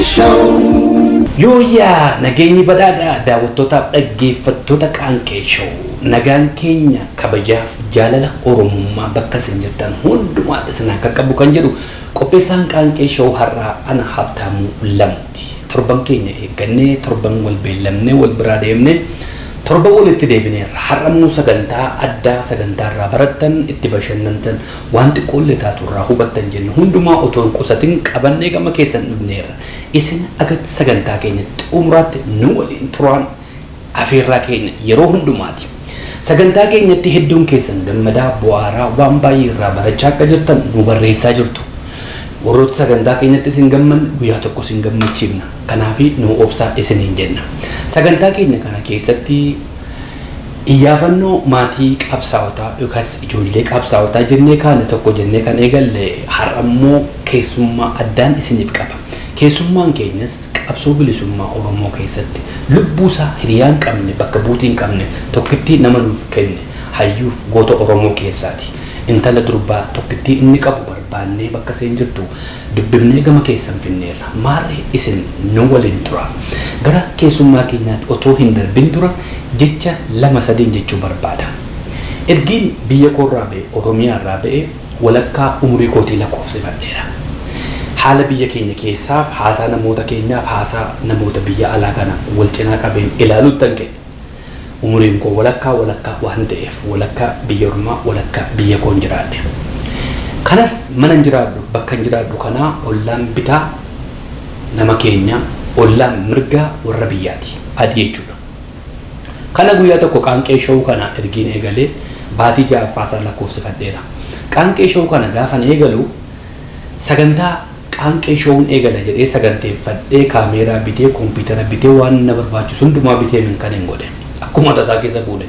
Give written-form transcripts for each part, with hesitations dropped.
Show. Yooyyaa, nageenyi badhaadhaa daawwattootaaf dhaggeeffattoota Qaanqee Show. Nagaan keenya kabajaaf jaalala Oromummaa bakka isin jirtan hundumaatti isin akka qabu kan jedhu qopheessaan Qaanqee Show har'aa ana Habtaamuu Lamuuti. Torban keenya eeggannee, torban wal beellamnee, wal biraa deemnee, torban walitti deebineerra. Har'ammoo sagantaa addaa, sagantaa irraa barattan, itti bashannantan, waan xiqqoollee taatu irraa hubattan jenne hundumaa otoo hin qusatin qabannee gama keessan dhufneerra. Isin agatti sagantaa keenya xumuraatti nu waliin turaan afeerraa keenya yeroo hundumaati. Sagantaa keenyatti hedduun keessan gammadaa, bu'aaraa, waan baay'ee irraa barachaa akka jirtan nu barreessaa jirtu. Warroota sagantaa keenyatti isin gammanne guyyaa tokko isin gammachiifna. Kanaaf nu obsaa isiniin jenna. Sagantaa keenya kana keessatti iyyaafannoo maatii qabsaa'otaa yookaas ijoollee qabsaa'otaa jennee kaane tokko jennee kan eegalle har'ammoo keessummaa addaan isiniif qaba. Keessummaan keenyas qabsoo bilisummaa Oromoo keessatti lubbuusaa hiriyaa hin qabne, bakka buutii hin qabne, tokkittii nama nuuf kenne, hayyuuf goota Oromoo keessaati. Intala durbaa tokkittii inni qabu barbaannee bakka isheen jirtu dubbifnee gama keessan finneerra. Maarree isin nu waliin tura. Gara keessummaa keenyaatti otoo hin darbin dura jecha lama sadiin jechuu barbaada. Ergiin biyya koorraa ba'e, Oromiyaarraa ba'e, walakkaa umurii kootii lakkoofsifadheera. Haala biyya keenya keessaaf, haasaa namoota keenyaaf, haasaa namoota biyya alaa kana wal cinaa qabeen ilaaluuttan ka'e. Umuriin koo walakkaa walakkaa waan ta'eef, walakkaa biyya ormaa, walakkaa biyya koon jiraadhe. Kanas mana hin jiraadhu, bakka hin jiraadhu kanaa ollaan bitaa nama keenya, ollaan mirgaa warra biyyaati. Adii jechuudha. Kana guyyaa tokko Qaanqee Show kana ergiin eegalee baatii ja'affaasaa lakkoofsifadheera. Qaanqee Show kana gaafan eegalu, sagantaa Qaanqee Show'n eegala jedhee saganteeffadhee, kaameeraa bitee, kompiitara bitee, waan na barbaachisu hundumaa bitee min kan hin godhe. Akkuma tasaa keessa fuudhe.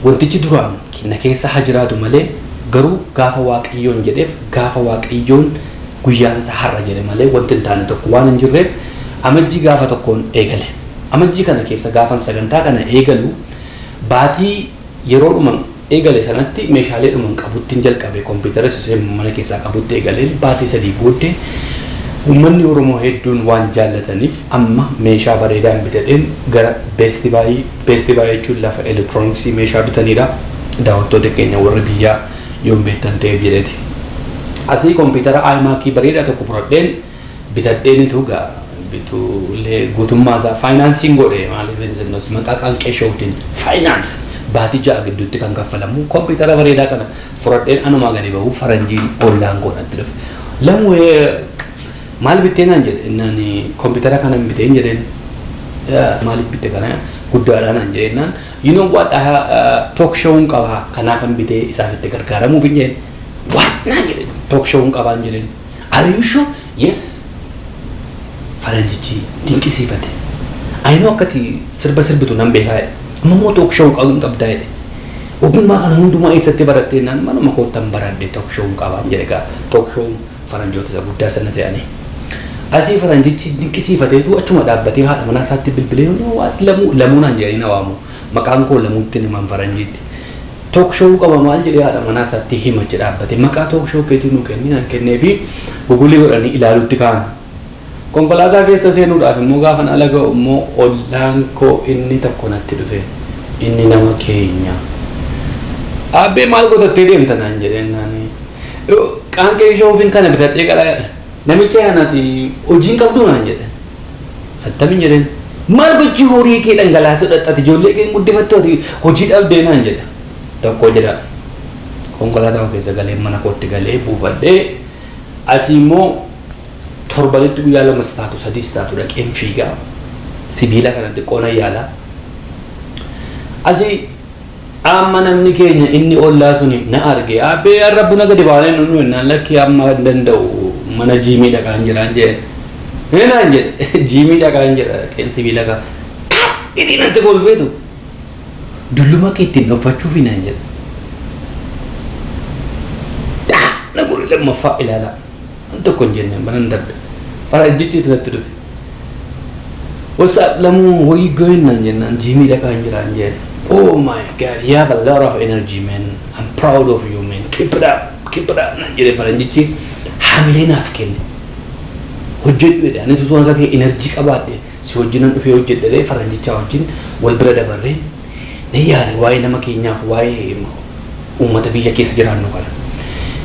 Wantichi duraan na keessa haa jiraatu malee, garuu gaafa Waaqayyoon jedheef, gaafa Waaqayyoon guyyaansa har'a jedhe malee wanti hin taane tokko waan hin jirreef, Amajjii gaafa tokkoon eegale. Amajjii kana keessa gaafan sagantaa kana eegalu, baatii yeroodhuma eegale sanatti meeshaalee dhuman qabuttiin jalqabe. Kompiitaras ishee mana keessaa qabutti eegaleen baatii 3 booddee uummanni Oromoo hedduun waan jaallataniif amma meeshaa bareedaan bitadheen gara Best Buy. Best Buy jechuun lafa elektirooniksii meeshaa bitanidha. Daawwattoota keenya warri biyyaa yoon beektan ta'eef jedheeti. Asii kompiitara iMac bareedaa tokko fudhadheen bitadheenitu gaa bituulee guutummaa isaa faayinaansiin godhe. Maaliif hin maqaa Qaanqee Showtiin finance baatii 6 gidduutti kan kaffalamu kompiitara bareedaa kana fudhadheen anumaa gadi bahu faranjiin ollaan koonatti dhufe. "Lamuu, maal bittee?" naan jedhe. Innaan kompiitara kana hin biteen jedheen. "Maaliif bitte kana guddaadha?" naan jedhe. Innaan, "You know what, talk show'n qaba, kanaafan bitee isaaf itti gargaaramuuf" hin jedheen. "What?" naan jedhe. "Talk show'n qabaan" jedheen. "Are you sure?" "Yes." Faranjichi dinqisiifate. "Ayinoo akkati sirba sirbitu nan beekaa" jedhe. "Amma immoo talk show qabdaa" jedhe. "Ogummaa kana hundumaa eessatti barattee?" Naan, "Manuma koottan baradhe, talk show qabaan" jedhe. Gaa talk show faranjoota isa guddaa sana se'anii. Asii faranjichi dinqisiifateetu achuma dhaabbatee haadha manaa isaatti bilbilee, "Waati Lamuu, Lamuu naan jedhanii na waamu. Maqaan koo Lamuutti himan faranjiitti. Talk show qaba maal jedhee haadha manaa isaatti hima achi dhaabbate. Maqaa talk show keetii nuu kenni" naan kennee fi Google godhanii ilaalutti ka'an. Konkolaataa keessa seenuudhaaf immoo gaafan ala ga'u immoo ollaan koo inni tokko natti dhufe, inni nama keenya. "Abbee, maal gotattee deemta?" naan jedheen. Naani Qaanqee Showfin kana bitadhee qala. "Namicha kanati hojiin qabdu?" naan jedhe. "Attamiin?" jedheen. "Maal gochii horii kee dhangalaasuu dhaqxati, ijoollee kee guddifattu, ati hojii dhabdee?" naan jedhe. Tokko jedha, konkolaataa keessa galee mana kootti galee buufadhee, asii immoo torbanitti guyyaa lamas taatu sadiis taatu dhaqeen fiigaa, sibiila kana xiqqoo nan yaala. Asii amma namni keenya inni ollaa suni na arge. "Abbee, har'a buna gadi baanee nu naan." "Lakki, amma hin danda'u, mana jiimii dhaqaan jiraan" jedhe. Naan jedhe, "Jiimii dhaqaan jira." Dhaqeen sibiila ka dhidhii natti kolfeetu, "Dulluma kee ittiin dhoffachuufi?" naan jedhe. Na gurri lammaffaa ilaalaa. Waan tokko hin jenne, banan darbe. Faranjichi isatti dhufe. "What's up, Lamuu, where you going?" naan jennaan, "Jiimii dhaqaan jiraan" jedhe. "Oh my God, you have a lot of energy, man. I'm proud of you, man. Keep it up, keep it up," naan jedhe faranjichi. Hamilee naaf kenne. Hojjedhu jedhe. Anis osoo akka kee energy qabaadhe si wajjinan dhufee hojjedhe jedhee faranjichaa wajjin wal bira dabarree na yaale waa'ee nama keenyaaf, waa'ee uummata biyya keessa jiraannu kana.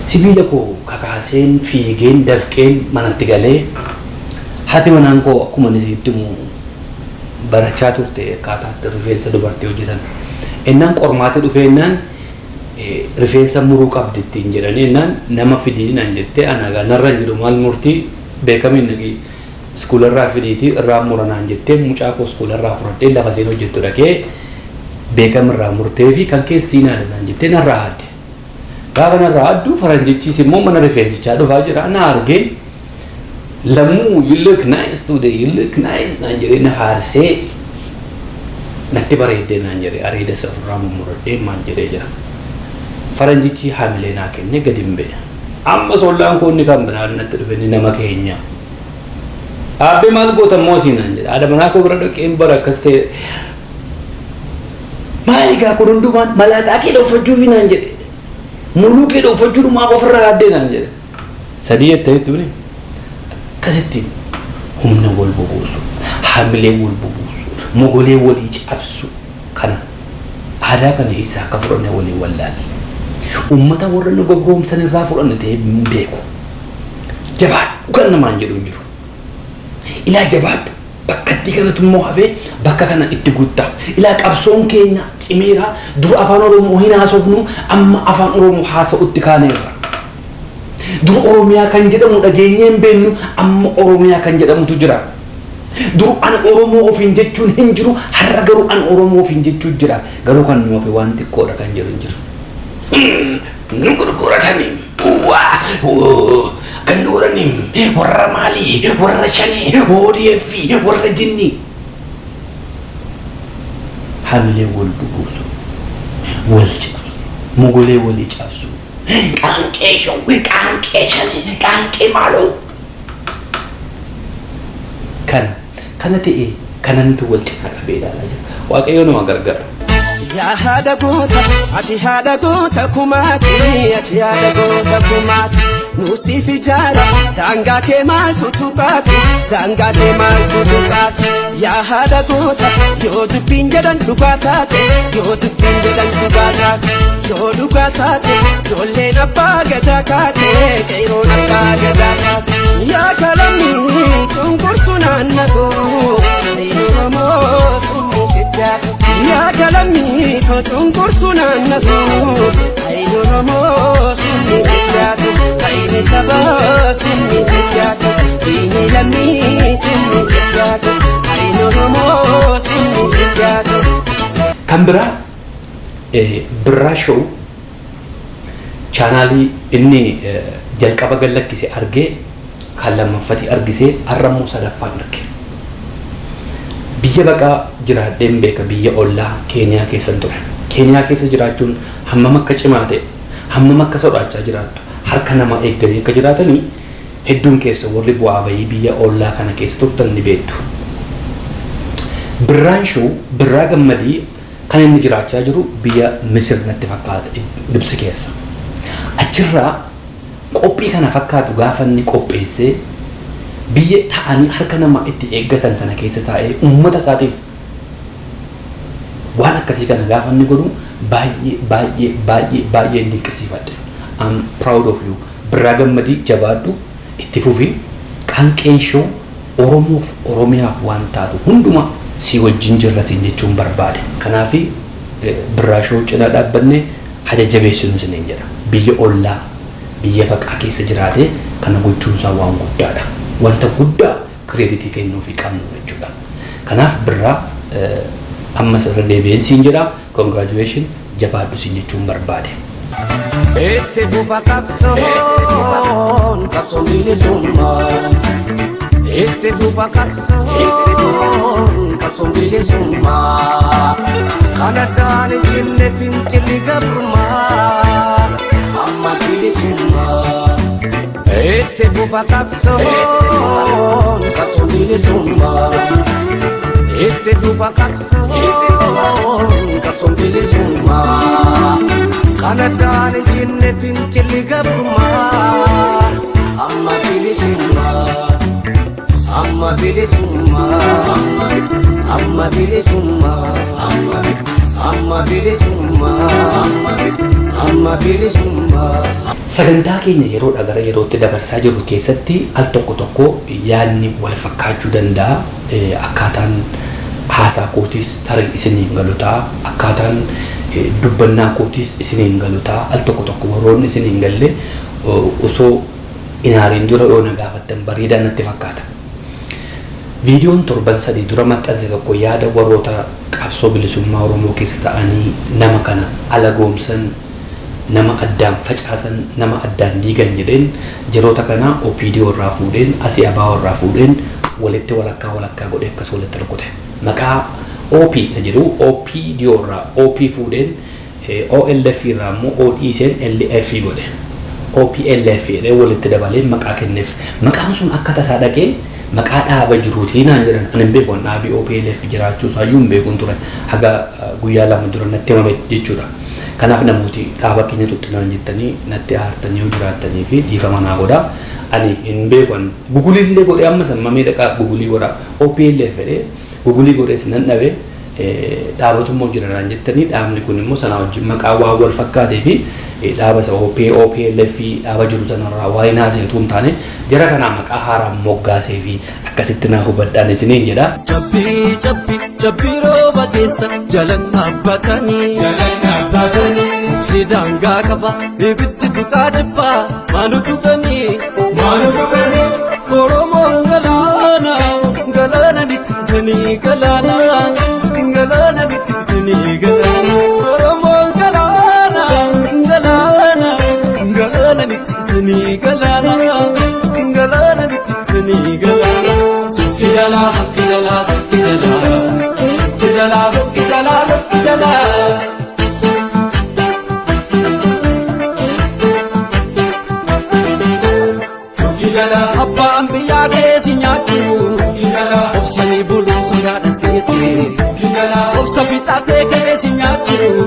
Sibiila koo kakaaseen, fiigeen, dafqeen manatti galee, haati manaan koo akkuma inni sitti himu barachaa turte akkaataa itti rifeensa dubartii hojjetan. Ennaan qormaata dhufee ennaan rifeensa muruu qabdi ittiin jedhanii, ennaan nama fidii naan jettee, ana narra hin jiru, maal murtii beekamiin naqii iskuularraa fidiitii irraa mura naan jettee, mucaa koo iskuularraa fudhadhee lafa isheen hojjettu dhaqee beekamirraa murtee fi kan keessii naan jettee narraa hadde. Gaafa narraa hadduu faranjichis immoo mana rifeensichaa dhufaa jira, na argee, "Lamuu, you look nice today, you look nice," naan jedhee na faarsee, natti bareeddee naan jedhee, areeda isa ofirraa mummuradhee maal jedhee jira. Faranjichi haamilee naa kennee gadi hin ba'e. Amma sollaan koo inni kan biraan natti dhufe, inni nama keenya. "Aabbee, maal goota immoo asii?" naan jedhe. Haadha manaa koo bira dhaqeen bara akkas ta'e. "Maali gaa kun hundumaan malaaxaa kee dhokfachuufi?" naan jedhe. "Muluu kee dhokfachuudhumaaf ofirraa addee?" naan jedhe. Sadii jettee tuni akkasittiin humna wal bubuusu, haamilee wal bubuusu, mogolee walii cabsu kana, aadaa kana eessaa akka fudhanne walii wallaalle. Uummata warra nu gobroomsan irraa fudhanne ta'ee hin beeku. Jabaadhu kan namaan jedhu hin jiru. Ilaa jabaadhu, bakkatti kanatu immoo hafee bakka kana itti guuttaa. Ilaa qabsoon keenya cimeera. Dur afaan Oromoo hin haasofnu, amma afaan Oromoo haasa'utti kaaneerra. Dur Oromiyaa kan jedhamu dhageenyee hin beeknu, amma Oromiyaa kan jedhamutu jira. Dur ana Oromoo ofiin jechuun hin jiru, har'a garuu an Oromoo ofiin jechuun jira. Garuu kan nu hafe waan xiqqoodha kan jedhu hin jiru. Nu gurguratanii, waa kan nu godhanii, warra maalii, warra shanii, ODF, warra jinni. Hamilee wal bubuusu, wal cabsu, mogolee walii cabsu. Qaanqee show, qaanqee shanii, qaanqee maaloo. Kana ta'e kanantu wal cinaa qabee ilaalaa jira. Waaqayyo nama gargaara. Yaa haadha goota, ati haadha goota kumaati, ati haadha goota kumaati. Nuusiif ijaara, daangaa kee maaltu tuqaati, daangaa kee maaltu tuqaati. Yaa haadha goota, yoo dubbiin jedhan dhugaa taate, yoo dubbiin jedhan dhugaa taate, yoo dhugaa taate, ijoolleen abbaa gadaa kaate, qeeroon abbaa gadaa kaate. Yaa kalamni cunqursu naannakoo, Oromoo summii siddaatu. Yaa kalamni cunqursu naannakoo, Oromoo summii siddaatu. Kayni sabaa summii siddaatu, diinii lammii summii siddaatu, Oromoo summii siddaatu. Kan biraa Birraa Show chaanaalii inni jalqaba gallakkise argee, kan lammaffati argisee, har'a immoo sadaffaan arge. Biyya baqaa jiraadheen beeka, biyya ollaa Keeniyaa keessan ture. Keeniyaa keessa jiraachuun hammam akka cimaa ta'e, hammam akka sodaachaa jiraattu, harka nama eegganii akka jiraatanii hedduun keessa warri bu'aa bahii biyya ollaa kana keessa turtan ni beektu. Birraan Show, Birraa Gammadii, kan inni jiraachaa jiru biyya Misir natti fakkaata, Gibsi keessa. Achirraa qophii kana fakkaatu gaafa inni qopheessee, biyya ta'anii harka namaa itti eeggatan kana keessa taa'ee uummata isaatiif waan akkasii kana gaafa inni godhu baay'ee baay'ee baay'ee baay'ee dinqisiifadhe. I'm proud of you. Birraa Gammadii, jabaadhu, itti fufi. Qaanqeen Show Oromoof Oromiyaaf waan taatu hunduma si wajjin jirra siin jechuun barbaade. Kanaafi Birraa Show cinaa dhaabbannee jajjabeessinu isiniin jedha. Biyya ollaa, biyya baqaa keessa jiraate kana gochuun isaa waan guddaadha. Wanta guddaa credit kennuufii qabnu jechuudha. Kanaaf Birraa, ammas irra deebi'een siin jedha, congratulation, jabaadhu siin jechuun barbaade. Itti fufa qabsoon, qabsoon bilisummaa. Itti fufa qabsoon, qabsoon bilisummaa. Kana ta'an jenne fincilli gabrummaa. Amma bilisummaa. Itti fufa qabsoon, qabsoon bilisummaa. Itti fufa qabsoon, qabsoon bilisummaa. Kana ta'an jenne fincilli gabrummaa. Amma bilisummaa. Amma bilisummaa, amma bilisummaa, amma bilisummaa, amma bilisummaa. Sagantaa keenya yeroodhaa gara yerootti dabarsaa jirru keessatti al tokko tokko yaadni wal fakkaachuu danda'a. Akkaataan haasaa kootis tarii isiniin galu ta'a. Akkaataan dubbannaa kootis isiniin galu ta'a. Al tokko tokko warroonni isiniin galle osoo hin aariin dura yoo na gaafattan bareedaa natti fakkaata. Viidiyoon torban 3 dura maxxanse tokko yaada warroota qabsoo bilisummaa Oromoo keessa ta'anii nama kana alagoomsan, nama addaan facaasan, nama addaan diigan jedheen yeroota kana OPDO irraa fuudheen asii ABO irraa fuudheen walitti walakkaa walakkaa godhee akkas walitti rukute. Maqaa OP isa jedhu OPDO irraa OP fuudheen OLF irraa immoo O dhiiseen LF godhe. OPLF jedhee walitti dabalee maqaa kenneef. Maqaan sun akka tasaa dhaqee maqaa dhaaba jiruutii naan jedhan. Ani hin beeku, dhaabii OPLF jiraachuu isaayyuu hin beekuun ture. Haga guyyaa 2 dura natti himame jechuudha. Kanaaf namooti dhaaba keenya tuttuqan jettanii natti aartanii yoo jiraattanii fi dhiifama naa godhaa. Ani hin beeku. Gugulii illee godhee amma sammamee dhaqaa gugulii godhaa. OPLF jedhee gugulii godhees nan dhabe. Dhaabatummoo jira naan jettanii dhaabni kun immoo sanaa wajjin maqaa waan wal fakkaatee fi dhaaba isa OPLF dhaaba jiru sanarraa waa hin haasa'e utuu hin taane jara kanaa maqaa haaraa moggaasee fi akkasitti naa hubadhaan isiniin jedha. Cabbii cabbii cabbii rooba keessa jalan dhaabbatanii. Jalan dhaabbatanii. Mukti daangaa qaba ibiddi tuqaa jibbaa maalu tuqanii. Maalu tuqanii. Oromoon galaana galaana bittiksanii galaana galaana bittiksanii galaana. Oromoon galaana galaana galaana bittiksanii galaana galaana bittiksanii galaana. Sukki jalaa sukki jalaa sukki jalaa sukki jalaa sukki jalaa sukki jalaa. Abbaan biyyaa keessi nyaachuu obsanii buluu sodaadha seete obsa fixatee keessi nyaachuu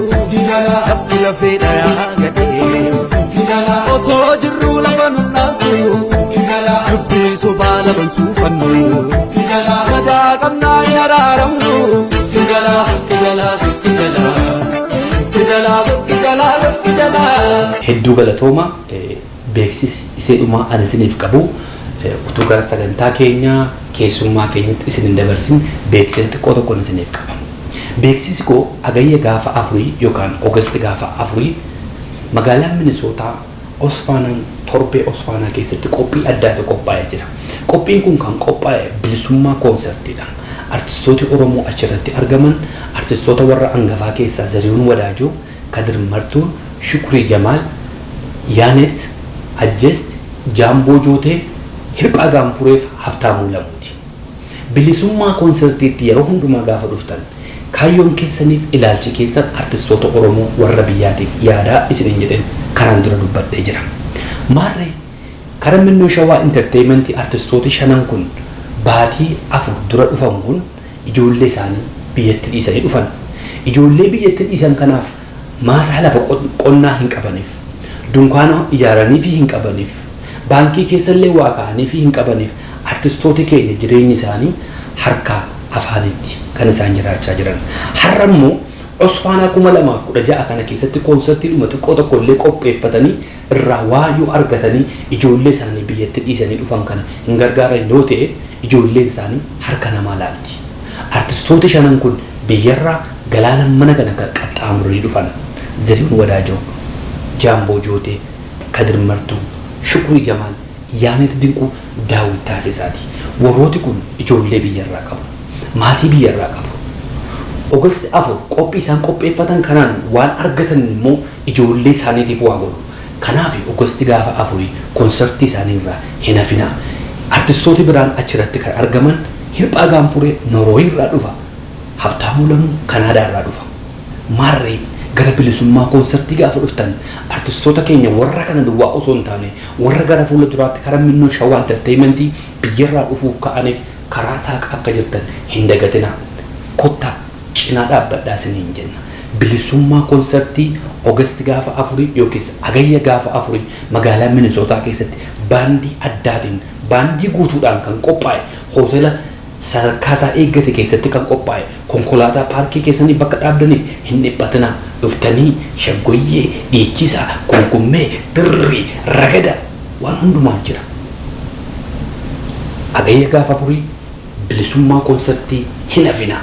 lafti lafee dhayaa gadee otoo jirruu lafa nu dhaaltu dubbii sobaa laban suufannu madaa qabnaa hin araaramnu. Hedduu galatooma. Beeksisi isee dhumaa ani isiniif qabu utuu gara sagantaa keenyaa keessummaa keenyatti isin hin dabarsin beeksisa xiqqoo tokkoon isiniif qaba. Beeksisi koo Hagayya gaafa 4 yookaan Oogast gaafa 4 magaalaa Minisootaa Osfaanaan torbee Osfaanaa keessatti qophii addaatu qophaa'ee jira. Qophiin kun kan qophaa'e bilisummaa koonsertiidha. Artistooti Oromoo achirratti argaman artistoota warra hangafaa keessaa Zarihuun Wadaajoo, Kadir Martuu, Shukrii Jamaal, Yaanet Ajjest, Jaamboo Jootee, Hirphaa Gaanfureef Habtaamuu Lamuuti. Bilisummaa koonsertiitti yeroo hundumaa gaafa dhuftan kaayyoon keessaniif ilaalchi keessan artistoota Oromoo warra biyyaatiif yaadaa isiniin jedheen kanaan dura dubbadhee jira. Maarree karaa Minnoo Shawaa Entertainmentii artistooti shanan kun baatii 4 dura dhufan kun ijoollee isaanii biyyatti dhiisanii dhufan. Ijoollee biyyatti dhiisan kanaaf maasaa lafa qonnaa hin qabaniif, dunkaana ijaaraniifi hin qabaniif, baankii keessallee waa kaa'aniifi hin qabaniif. Artistooti keenya jireenyi isaanii harkaa afaanitti kan isaan jiraachaa jiran. Har'a immoo Osfaanaa 2016 kana keessatti koonsertiidhuma xiqqoo tokko illee qopheeffatanii irraa waa yoo argatanii ijoollee isaanii biyyatti dhiisanii dhufan kana hin gargaaran yoo ta'e ijoolleen isaanii harka namaa laalti. Artistooti shanan kun biyyarraa galaana mana kana kan qaxxaamuranii dhufan. Zarihuun Wadaajoo, Jaamboo Jootee, Kadir Martuu, Shukrii Jamaal, Yaanet Dinquu, Daawit Taasisaati. Warrooti kun ijoollee biyyarraa qabu. Maatii biyyarraa qabu. Ogosti 4 qophii isaan qopheeffatan kanaan waan argatan immoo ijoollee isaaniitiif waa godhu. Kanaaf Ogosti gaafa 4 koonsertii isaanii irraa hin hafinaa. Artistooti biraan achirratti kan argaman Hirphaa Gaanfuree Noorweey irraa dhufa. Habtaamuu Lamuu Kanaadaa irraa dhufa. Maarree gara bilisummaa koonsertii gaafa dhuftan artistoota keenya warra kana duwwaa osoo hin taane warra gara fuula duraatti karaa Minnoo Shawaa Entertainmentii biyyarraa dhufuuf ka'aniif karaa saaqaa akka jirtan hin dagatinaa. Kottaa cinaa dhaabbadhaa isiniin jenna. Bilisummaa koonsertii Oogast gaafa 4 yookiis Hagayya gaafa 4 magaalaa Minisootaa keessatti baandii addaatiin Baandii guutuudhaan kan qophaa'e, hoteela sadarkaa isaa eeggate keessatti kan qophaa'e, konkolaataa paarkii keessanii bakka dhaabdaniif hin dhiphatinaa. Dhuftanii shaggoyyee, dhiichisa, kunkummee, dirrii, ragada waan hundumaa jira. Hagayya gaafa 4 Bilisummaa Konsartii hin hafinaa.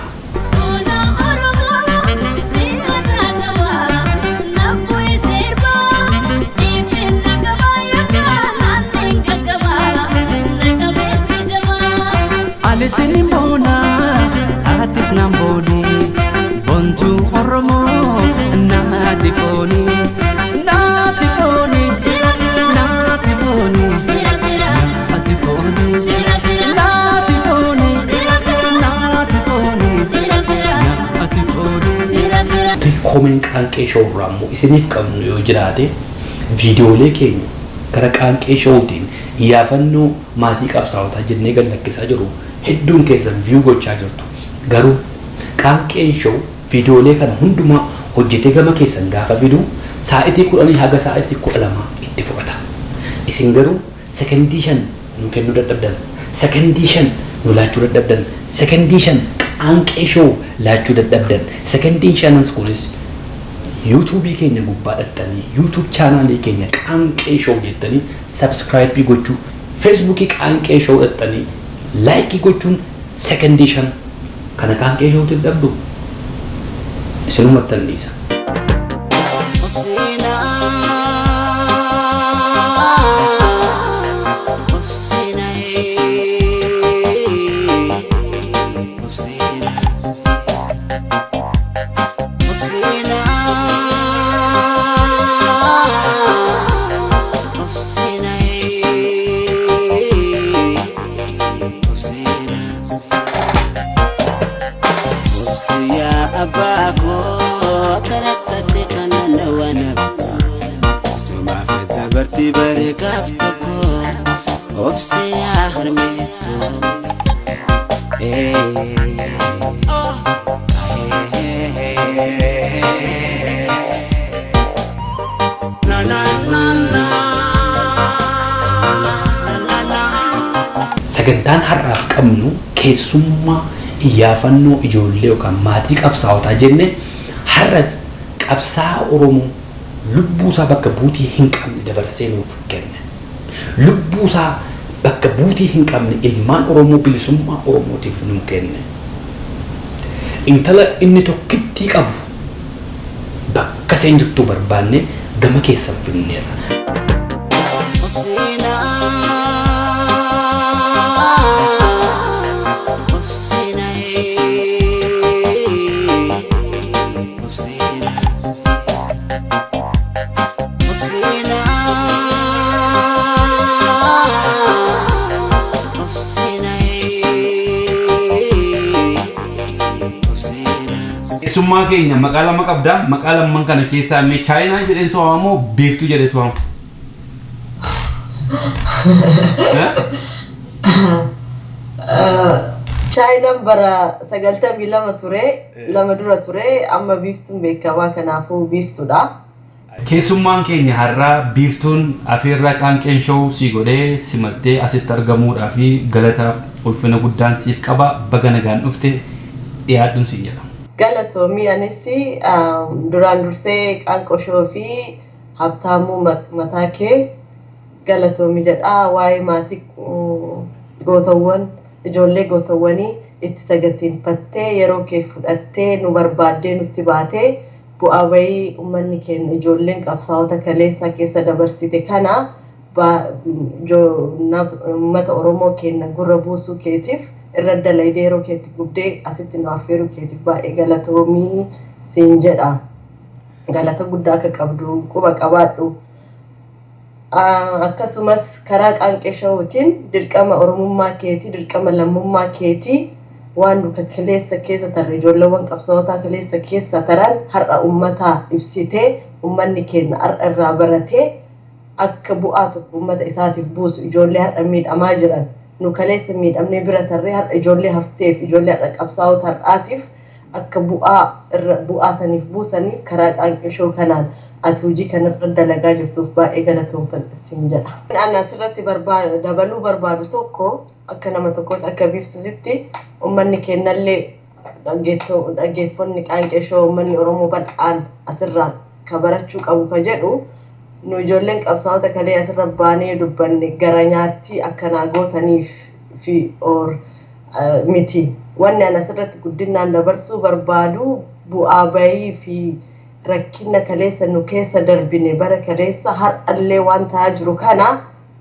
Ani sin boona, atis naan booni, bontuu Oromoo naati fooni, naati fooni, naati fooni, naati fooni, naati fooni, naati fooni, naati fooni. Komeen Qaanqee Show irraa immoo isiniif qabnu yoo jiraate, viidiyoolee keenya gara Qaanqee Showtiin iyyaafannoo maatii qabsaa'otaa jennee gad lakkisaa jiru hedduun keessan view gochaa jirtu. Garuu Qaanqeen Show viidiyoolee kana hundumaa hojjetee gama keessan gaafa fidu saa'itii 10 haga saa'itii 12 itti fudhata. Isin garuu sekondii 5 nu kennuu dadhabdan, sekondii 5 nu laachuu dadhabdan, sekondii 5 Qaanqee Show laachuu dadhabdan. Sekondiin shanans kunis YouTube keenya gubbaa dhaqxanii YouTube chaanaalii keenya Qaanqee Show jettanii subscribe gochuu, Facebook Qaanqee Show dhaqxanii like gochuun sekondii 5 kana Qaanqee Showtiif dhabdu isinumattan dhiisa. Sagantaan har'aaf qabnu keessummaa iyyaafannoo ijoollee yookaan maatii qabsaa'otaa jenne har'as qabsaa'aa Oromoo lubbuu isaa bakka buutii hin qabne dabarsee nuuf kenne. Lubbuu isaa bakka buutii hin qabne ilmaan Oromoo bilisummaa Oromootiif nuu kenne. Intala inni tokkittii qabu bakka isheen jirtu barbaanne gama keessan fidneerra. Keessummaa keenya maqaa lama qabda. Maqaa lamman kana keessaa mee Chaayinaa jedheen si waama moo Biiftuu jedhee si waama? Eh? Chaayinaan bara 92 ture, lama dura ture, amma Biiftuun beekamaa, kanaafuu Biiftuudha. Keessummaan keenya har'aa Biiftuun afeerraa Qaanqeen Show sii godhee simattee asitti argamuudhaa fi galataaf ulfina guddaan siif qaba. Baga nagaan dhufte, dhiyaadhuun siin jedha. Galatoomii. Anis duraan dursee Qaanqoo Show fi Habtaamuu mataa kee galatoomii jedha. Waa'ee maatii gootawwan, ijoollee gootawwanii itti saganteeffattee, yeroo kee fudhattee nu barbaaddee nutti baatee, bu'aa bayii uummanni keenya ijoolleen qabsaa'ota kaleessaa keessa dabarsite kana uummata Oromoo keenya gurra buusuu keetiif, irra dalaydee yeroo keetti gubdee asitti nu affeeruu keetiif baay'ee galatoomii siin jedha. Galata guddaa akka qabdu quba qabaadhu. Akkasumas karaa Qaanqee Showuutiin dirqama Oromummaa keetii, dirqama lammummaa keetii, waan nu kaleessa keessa tarre, ijoolleewwan qabsaa'otaa kaleessa keessa taran har'a uummataa ibsitee, uummanni keenya har'a irraa baratee akka bu'aa tokko uummata isaatiif buusu, ijoollee har'a miidhamaa jiran, nu kaleessa miidhamnee bira tarree, har'a ijoollee hafteef, ijoollee har'a qabsaa'ota har'aatiif akka bu'aa irra bu'aa saniif buusaniif karaa Qaanqee Show kanaan Ati hojii kanarra dalagaa jirtuuf baay'ee galatoomfadha siin jedha. Ani asirratti dabaluu barbaadu tokko akka nama tokkootti akka Biiftuutitti uummanni keenyallee dhaggeeffonni Qaanqee Show uummanni Oromoo bal'aan asirraa ka barachuu qabu ka jedhu, nu ijoolleen qabsaa'ota kalee asirra baanee dubbanne gara nyaatti akkanaa gootaniif fi or miti. Wanni ani asirratti guddinaan dabarsuu barbaadu bu'aa bayii fi rakkina kaleessa nu keessa darbine, bara kaleessa har'allee waan ta'aa jiru kana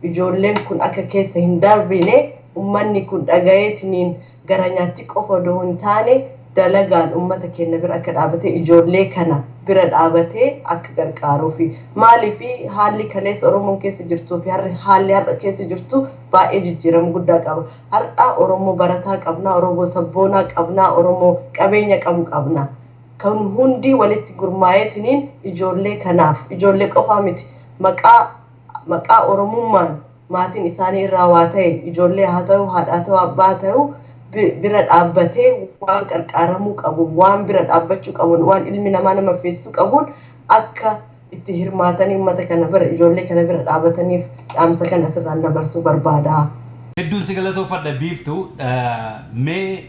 ijoolleen kun akka keessa hin darbine, ummanni kun dhagayeetiniin gara nyaatti qofa odoo hin taane dalagaan ummata keenya bira akka dhaabatee, ijoollee kana bira dhaabatee akka gargaaruufi. Maaliifi haalli kaleessa Oromoon keessa jirtuu fi haalli har'a keessa jirtu baay'ee jijjiirama guddaa qaba. Har'a Oromoo barataa qabnaa, Oromoo sabboonaa qabnaa, Oromoo qabeenya qabu qabna. Kan hundi walitti gurmaa'eetiniin ijoollee kanaaf, ijoollee qofaa miti, maqaa Oromummaan maatiin isaanii irraa waa ta'e, ijoollee haa ta'u, haadha haa ta'u, abbaa haa ta'u, bira dhaabbatee waan qarqaaramuu qabu, waan bira dhaabbachuu qabuun, waan ilmi namaa nama feessisuu qabuun akka itti hirmaatanii uummata kana bira, ijoollee kana bira dhaabataniif dhaamsa kana asirraan dabarsuu barbaada. Hedduun si galatoofadha, Biiftuu. Mee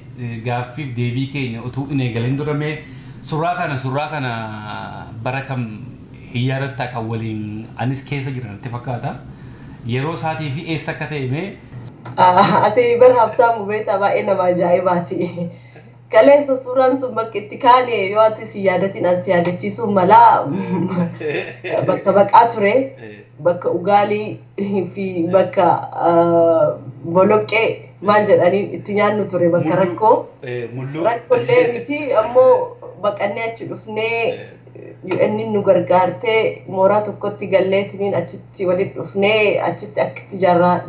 gaaffiif deebii keenya utuu hin eegalin dura mee suuraa kana bara kam hin yaadattaa? Kan waliin anis keessa jiran natti fakkaata. Yeroo isaatii fi eessa akka ta'e mee. Ati bara Habtaamu beektaa, baay'ee nama ajaa'ibaati. Kaleessa suuraan sun bakka itti kaane yoo ati si yaadatin an si yaadachiisuu malaa. Bakka baqaa ture, bakka ugaalii fi bakka boloqqee maal jedhanii itti nyaannu ture, bakka rakkoo. Mulluu. Rakkoollee miti, ammoo baqannee achi dhufnee UN nu gargaartee mooraa tokkotti galleetiniin achitti walitti dhufnee achitti akkitti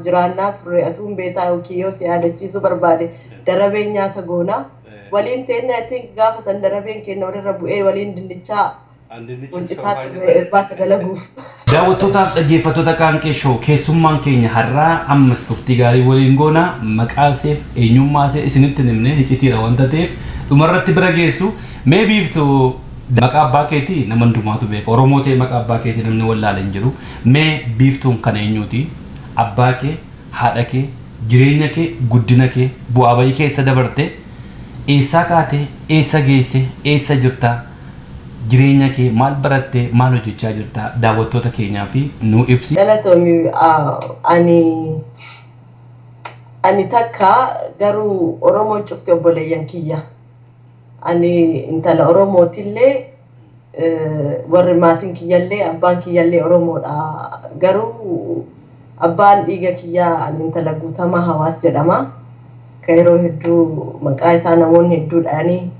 jiraannaa turre atuun beetaa yookiin yoo si yaadachiisuu barbaade darabeen nyaata goonaa. Waliin teenne, I think gaafa san darabeen keenya walirra bu'ee waliin dinnichaa wancisaa turre irbaata dalaguuf. Daawwattootaaf dhaggeeffattoota Qaanqee Show, keessummaan keenya har'aa ammas turtii gaarii waliin goona. Maqaa iseef eenyummaa isee isinitti hin himne, icitiidha wanta ta'eef dhumarratti bira geessu. Mee Biiftuu, maqaa abbaa keetii nama hundumaatu beeka. Oromoo ta'e maqaa abbaa keetii namni wallaale hin jiru. Mee Biiftuun kana eenyuuti? Abbaa kee, haadha kee, jireenya kee, guddina kee, bu'aa bayii keessa dabarte, eessaa kaatee, eessa geesse, eessa jirtaa? Jireenya kee maal barattee, maal hojjechaa jirta, daawwattoota keenyaa fi nu ibsi. Galatoomi. Ani takka garuu Oromoon cufti obboleeyyan kiyya. Ani intala Oromootillee, warri maatiin kiyyallee abbaan kiyyallee Oromoodha. Garuu abbaan dhiiga kiyyaa ani intala Guutamaa Hawaas jedhama. Ka yeroo hedduu maqaa isaa namoonni hedduu dhahanii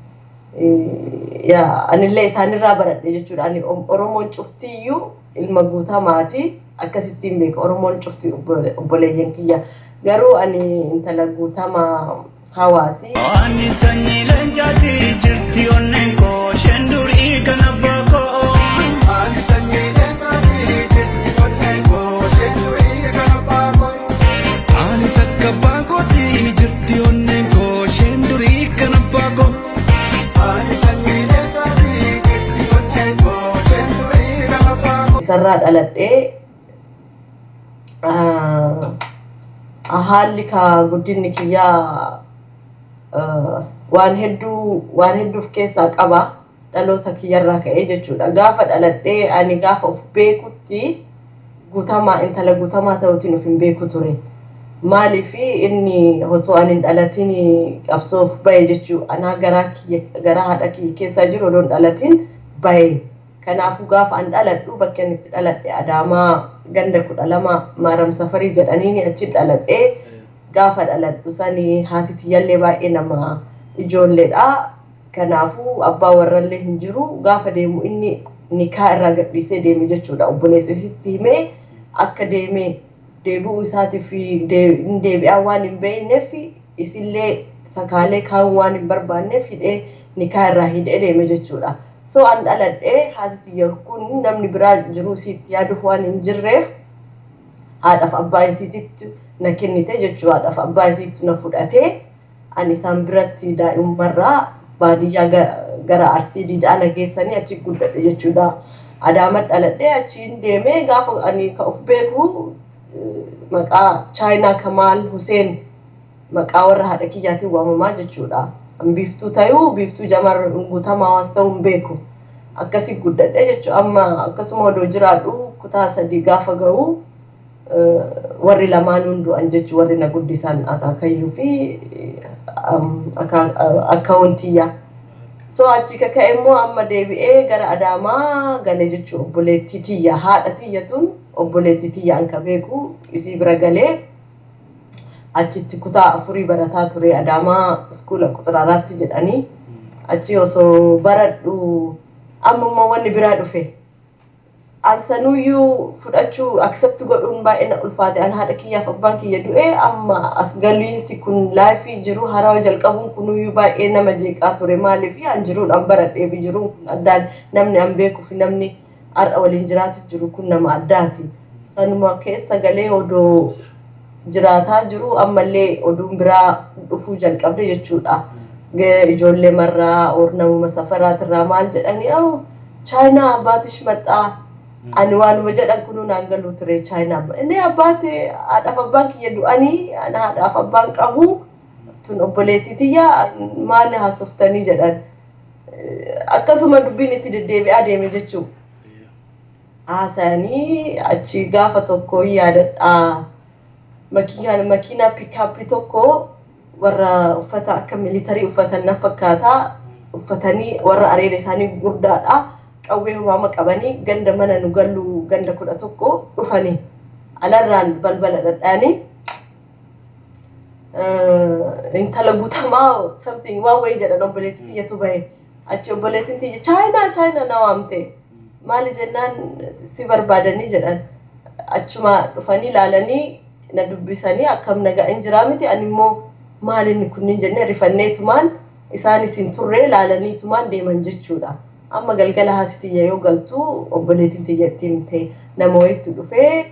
yaa anillee isaanirraa baradhe jechuudha. Ani Oromoon cuftiyyuu ilma Guutamaati. Akkasittiin beeka, Oromoon cufti obboleeyyan kiyya. Garuu ani intala Guutamaa Hawaasi. Ani sanyii leencaati, jirti onneen koo isheen durii kan abbaa koo. Ani sanyii leencaati, jirti onneen koo isheen durii kan abbaa koo. Ani takka abbaa kooti, jirti onneen koo isheen durii kan abbaa koo. Ani sanyii leencaati, jirti onneen koo isheen durii kan abbaa koo. Isarraa dhaladhee haalli ka guddinni kiyyaa waan hedduuf keessaa qaba, dhaloota kiyyarraa ka'ee jechuudha. Gaafa dhaladhee ani gaafa of beekutti Guutamaa, intala Guutamaa ta'uutiin of hin beeku ture. Maaliif inni osoo ani hin dhalatin qabsoof bahe jechuu, anaa garaa kiyya, garaa haadha kiyya keessaa jiru odoo hin dhalatin bahe. Kanaafuu gaafa an dhaladhu bakki ani itti dhaladhe Adaamaa ganda 12 Maaram Safarii jedhaniini achi dhaladhee. Gaafa dhaladhu sani haati tiyyallee baay'ee nama ijoolleedha. Kanaafuu abbaa warrallee hin jiru. Gaafa deemu inni nikaa irraa gadhiisee deeme jechuudha. Obboleessa isitti himee akka deeme, deebi'uu isaatiif hin deebi'aa waan hin beekneef, isillee sakaalee kaa'uu waan hin barbaanneef hidhee nikaa irraa hidhee deeme jechuudha. So an dhaladhee haati tiyya kun namni biraa jiruu isiitti yaaduuf waan hin jirreef haadhaaf abbaa isiititti na kennite jechuudha. Haadhaaf abbaa isiitti na fudhatee ani isaan biratti daa'imummarraa baadiyyaa gara Arsii Diidaa na geessanii achi guddadhe jechuudha. Adaama dhaladhee achiin deemee gaafa ani ka of beeku maqaa Chaayinaa Kamaal Huseen maqaa warra haadha kiyyaatiin waamamaa jechuudha. Biiftuu tayuu Biiftuu Jamar Guutamaa waas ta'uu hin beeku. Akkasi guddadhe jechuudha. Amma akkasuma odoo jiraadhu kutaa 3 gaafa ga'u warri lamaanuun du'an jechuudha, warri na guddisan akaakayyuu fi akkaawuntiyyaa. So achi kaka'e immoo amma deebi'ee gara Adaamaa gale jechuudha. Obboleettii tiyya, haadha tiyya tun obboleettii tiyya an ka beeku isii bira galee achitti kutaa 4 barataa ture, Adaamaa iskuula Quxiraaraatti jedhanii. Achi osoo baradhu amma immoo wanni biraa dhufe. An sanuyyuu fudhachuu, accept godhuun baay'ee na ulfaate. An haadha kiyyaaf abbaan kiyya du'e, amma as galiinsi kun, life jiru haarawaa jalqabuun kunuyyuu baay'ee nama jeeqaa ture. Maaliif an jiruudhaan baradhee fi jiruun kun addaan, namni an beekuu fi namni har'a waliin jiraatu jiru kun nama addaati. Sanuma keessa galee odoo jiraataa jiru ammallee oduun biraa dhufuu jalqabde jechuudha. Ijoollee marraa or namuma safaraatirraa maal jedhanii, "Oh, Chaayinaa አባትሽ መጣ." Ani waanuma jedhan kunuu naan galuu ture. Chaayinaa inni abbaate, haadhaaf abbaan kiyya du'anii, ana haadhaaf abbaan qabu, tun obboleettii tiyya, maal haasoftanii jedhan. Akkasuma dubbiin itti deddeebi'aa deeme jechuudha. Haasa'anii achi gaafa tokko yaadadhaa, makiinaa pickup tokko warra uffata akka military uffatan na fakkaataa uffatanii, warra areeda isaanii gurguddaadha, qawwee waama qabanii ganda mana nu gallu ganda 11 dhufanii alarraan balbala dhadhaanii, "Intala Guutamaa," something waan wayii jedhan. Obboleettii tiyyatu bahe. Achi obboleettiin tiyya "Chaayinaa, Chaayinaa" na waamte. Maali jennaan, si barbaadanii jedhan. Achuma dhufanii ilaalanii na dubbisanii, "Akkam, nagaa hin jiraa miti?" Ani immoo maal inni kunniin jennee rifanneetumaan isaan isin turree ilaalaniitumaan deeman jechuudha. Amma galgala haati tiyya yoo galtu obboleettiin tiyya itti himte, nama wayiitti dhufee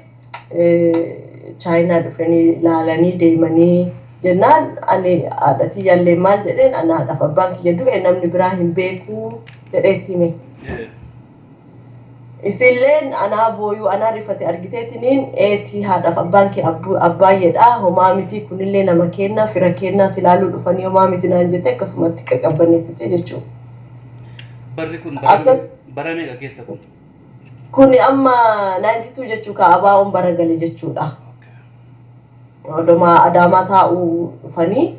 Chaayinaa dhufanii ilaalanii deemanii jennaan, ani haadha tiyyaallee maal jedheen, ana haadhaaf abbaan kiyya du'e, namni biraa hin beekuu jedhee itti hime. Isilleen anaa booyuu anaa rifate argiteetiniin, "Eetii, haadhaaf abbaan kee abbaayyeedha, homaa miti, kunillee nama kenna, fira kennaa si ilaaluu dhufanii, homaa miti," naan jette. Akkasumatti qaqabbaneessite jechuudha. Barri kun bara meeqa keessa kun? Kuni amma 92 jechuu ka abaa'oon bara gale jechuudha. Odomaa Adaamaa taa'uu dhufanii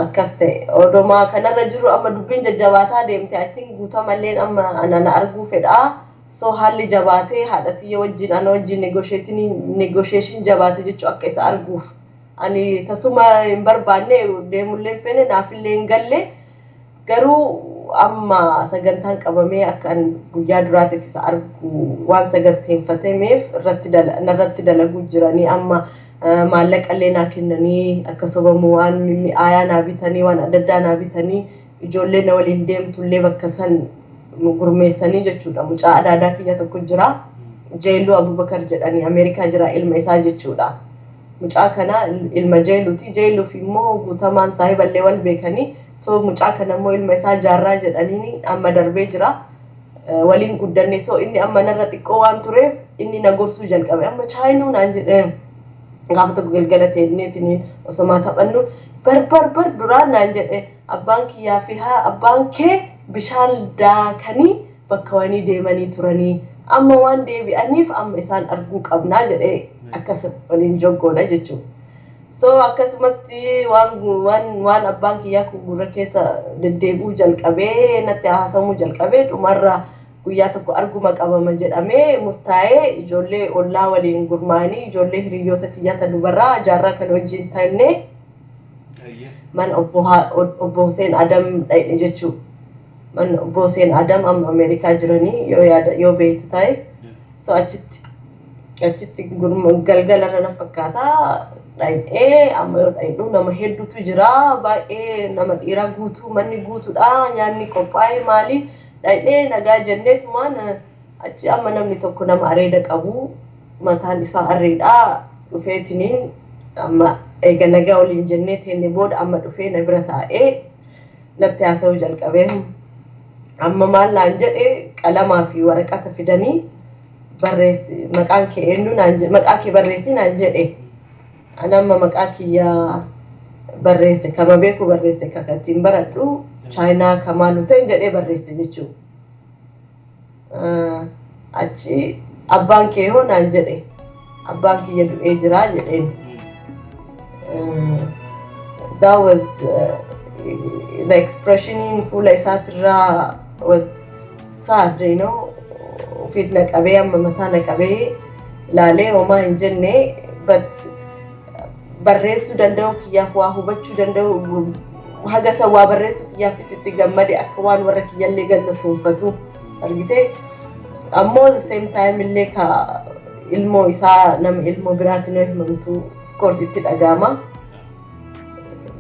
akkas ta'e. Odomaa kanarra jiru amma dubbiin jajjabaataa deemte. I think Guutamalleen amma ana arguu fedhaa. So haalli jabaatee haadha tiyya wajjin ana wajjin negotiation jabaate jechuu akka isa arguuf. Ani tasuma hin barbaanne, deemullee hin feene, naafillee hin galle. Garuu amma sagantaan qabamee akka an guyyaa duraatiif isa argu waan saganteeffatameef irratti narratti dalaguu jiranii, amma maallaqallee naa kennanii, akkasuma waan mi'aayaa naa bitanii, waan adda addaa naa bitanii, ijoollee na waliin deemtullee bakka san gurmeessanii jechuudha. Mucaa adaadaa kiyya tokko jira. Jeeluu Abubakar jedhanii, Ameerikaa jira, ilma isaa jechuudha. Mucaa kana ilma Jeeluuti. Jeeluuf immoo Guutamaan saahiballee wal beekanii, so mucaa kana immoo ilma isaa Jaarraa jedhanii amma darbee jira. Waliin guddanne, so inni amma narra xiqqoo waan tureef inni na gorsuu jalqabe. Amma "Chaayinuu" naan jedhee gaafa tokko galgala teenneetiniin osomaa taphannu, "Bar bar bar duraan," naan jedhe, "abbaan kiyyaa fi haa abbaan kee bishaan daakanii bakka wanii deemanii turanii, amma waan deebi'aniif amma isaan arguu qabnaa," jedhee akkas waliin joggoodha jechuudha. So akkasumatti waan abbaan kiyyaa kun gurra keessa deddeebi'uu jalqabee, natti haasamuu jalqabee, dhumarra guyyaa tokko arguma qabama jedhamee murtaa'ee, ijoollee ollaa waliin gurmaa'anii, ijoollee hiriyoota tiyyaata dubarraa Jaarraa kan wajjin ta'annee mana obbo Hussein Adam dhaqne jechuudha. Mana obbo Hussein Adam amma Ameerikaa jiranii, yoo yaada yoo beektu ta'e. So achitti galgala na fakkaata dhaqnee, amma yoo dhaqnu nama hedduutu jira, baay'ee nama dhiiraa guutuu, manni guutuudha, nyaanni qophaa'ee maali. Dhaqnee nagaa jenneetumaan achi amma namni tokko, nama areeda qabu, mataan isaa arriidha, dhufeetiniin amma eega nagaa waliin jennee teenne booda amma dhufee na bira taa'ee natti haasa'uu jalqabee. Amma maal naan jedhe, qalamaa fi waraqata fidanii, "Barreessi, maqaan kee eenyu?" naan jedhe. "Maqaa kee barreessi," naan jedhe. Ani amma maqaa kiyya barreesse, kama beeku barreesse, kan ittiin baradhu Chaayinaa Kamaal Hussein jedhee barreesse jechuudha. Achi "Abbaan kee hoo?" naan jedhe. "Abbaan kiyya du'ee jira," jedheen. That was the expression fuula isaatirraa was sad. Ofiit na qabee, amma mataa na qabee ilaalee homaa hin jenne, but barreessuu danda'u kiyyaaf, waa hubachuu danda'u, haga san waa barreessuu kiyyaaf isitti gammade, akka waan warra kiyyallee galatoonfatu argite. Ammoo the same time illee ka ilmoo isaa nama ilmoo biraatiin yoo himamtu, of course itti dhaga'ama.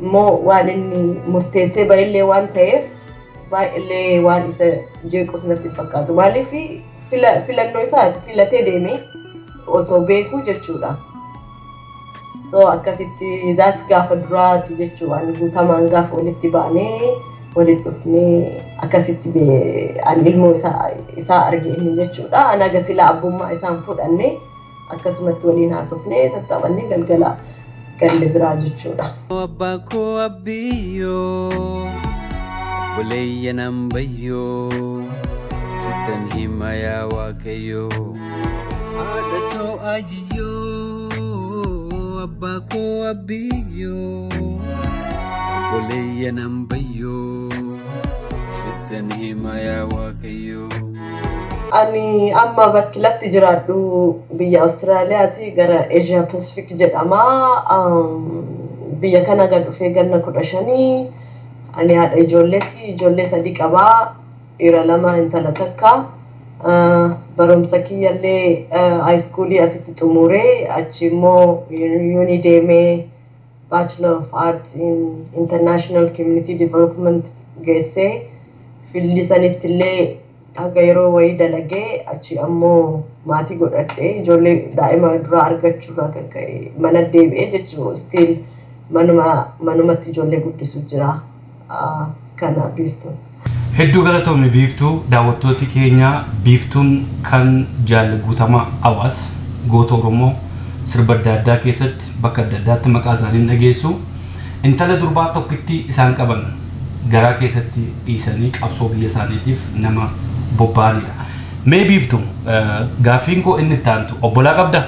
Immoo waan inni murteessee bahillee waan ta'eef, baay'illee waan isa jeequs natti hin fakkaatu. Maaliif, filannoo isaati, filatee deeme osoo beekuu jechuudha. So akkasitti, that's gaafa duraati jechuu, waan Guutamaan gaafa walitti baanee walitti dhufnee akkasitti ani ilmoo isaa arge inni jechuudha. Ani haga silaa abbummaa isaan fudhanne akkasumatti waliin haasofnee tattaphannee galgala galle biraa jechuudha. Abbaa koo abbiyyoo, obboleeyyan ambayyoo, sitan hima yaa Waaqayyoo. Haadha too ayiyyoo, abbaa koo abbiyyoo, obboleeyyan ambayyoo, sitan hima yaa Waaqayyoo. Ani amma bakki lafti jiraadhu biyya Awustiraaliyaati, gara Asia Pacific jedhama. Biyya kana gad dhufee ganna 15. Ani haadha ijoolleeti. Ijoollee sadii qabaa. Dhiira lama, intala takka. Barumsa kiyyallee high schoolii asitti xumuree, achi immoo uni deemee Bachelor of Arts in International Community Development geessee, field sanitti illee haga yeroo wayii dalagee, achi ammoo maatii godhadhee, ijoollee daa'ima duraa argachuurraa kan ka'e mana deebi'ee jechuu, still manumatti ijoollee guddisu jira. Kana, Biiftuu. Hedduu galatoomne, Biiftuu. Daawwattooti keenya, Biiftuun kan Jaalle Guutamaa Hawaas, goota Oromoo sirba adda addaa keessatti bakka adda addaatti maqaa isaanii dhageessu. Intala durbaa tokkitti isaan qaban garaa keessatti dhiisanii qabsoo biyya isaaniitiif nama bobba'anidha. Mee Biiftuu, gaaffiin koo inni itti aantu, obbolaa qabdaa?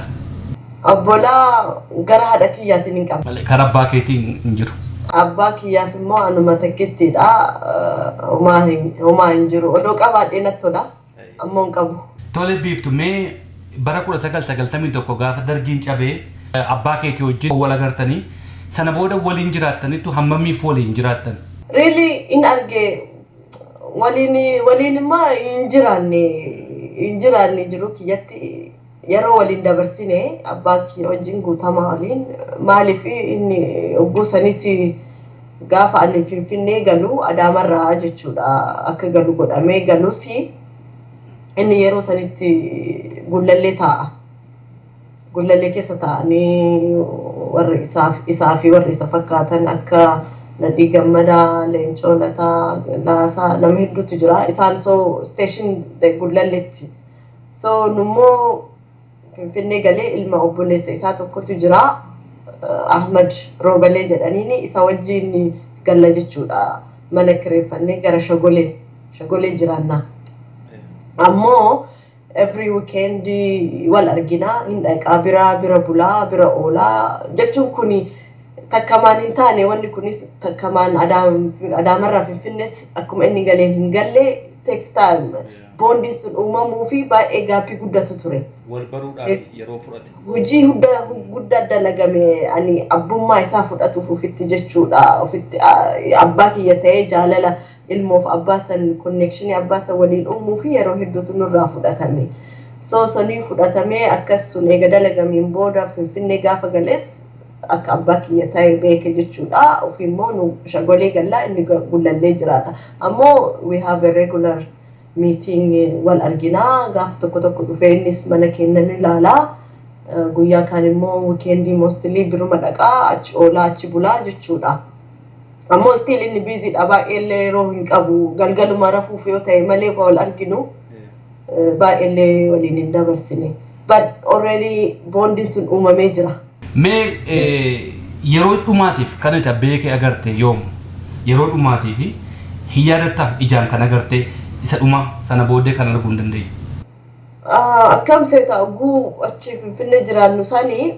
Obbolaa gara haadha kiyyaatiin hin qabu. Karaa abbaa keetiin hin jiru. Abbaa kiyyaaf immoo anuma takkittiidha. Homaa hin jiru. Odoo qabaadhee natti tola. Ammoo hin qabu. Tole Biiftu, mee bara 1991 gaafa dargiin cabee abbaa keetii wajjin wal agartanii, sana booda waliin jiraattanitu, hammamiif waliin jiraattan? Really in arge, waliin immoo hin jiraanne. Jiru kiyyatti yeroo waliin dabarsine abbaa kiyya wajjin, Guutamaa waliin, maaliif inni ogguu sanis gaafa ani Finfinnee galu, Adaamarraa jechuudha, akka galu godhamee galus, inni yeroo sanitti Gullallee taa'a. Gullallee keessa taa'anii warri isaa fi warri isa fakkaatan akka Nadhii Gammadaa, Leencoo Lataa, Laasaa, nama hedduutu jira. Isaan so station Gullalleetti. So nummoo Finfinnee galee, ilma obboleessa isaa tokkotu jira. Ahmad Roobalee jedhaniini, isa wajjin galla jechuudha. Mana kireeffannee gara Shagolee jiraanna. Ammoo every weekend wal argina, hin dhaqaa bira, bira bulaa, bira oolaa jechuun kuni takkamaan hin taane. Wanni kunis takkamaan Adaamarraa Finfinnees akkuma inni galeen hin galle, takes time. Bondiin sun uumamuu fi baay'ee gapii guddatu ture. Wal baruudhaaf yeroo fudhate. Hojii guddaa dalagame ani abbummaa isaa fudhatuuf ofitti jechuudha. Ofitti abbaa kiyya ta'ee, jaalala ilmoof abbaa san, connectionii abbaa san waliin uumuu fi yeroo hedduutu nurraa fudhatame. So sanii fudhatamee akkas sun eega dalagameen booda Finfinnee gaafa gales akka abbaa kiyya ta'e beeke jechuudha. Ofii immoo nu Shagolee gallaa, inni Gullallee jiraata. Ammoo we have a regular meeting, wal arginaa, gaafa tokko tokko dhufee innis mana keenya ni ilaalaa. Guyyaa kaan immoo weekendii mostly biruma dhaqaa, achi oolaa, achi bulaa jechuudha. Ammoo still inni busy dha, baay'eellee yeroo hin qabu. Galgaluma rafuuf yoo ta'e malee wal arginu, baay'eellee waliin hin dabarsine. But already bondiin sun uumamee jira. Mee yeroo dhumaatiif kan itti beekee agarte yoom? Yeroo dhumaatiif hin yaadattaa, ijaan kan agarte isa dhuma sana booddee kan arguu hin dandeenye? Akkam seeta, oguu achi Finfinnee jiraannu sanii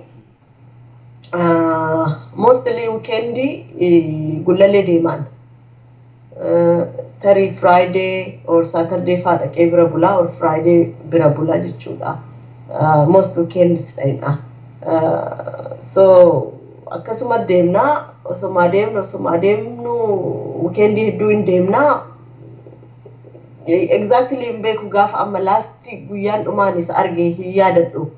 mostly weekendii Gullallee deemaan. Tarii Friday or Saturday faa dhaqee bira bulaa or Friday bira bulaa jechuudha. Most weekends dhaqna. So akkasuma deemnaa, osoma deemnu weekendii hedduu hin deemnaa. Exactly hin beeku, gaafa amma last guyyaan dhumaan isa arge hin yaadadhu.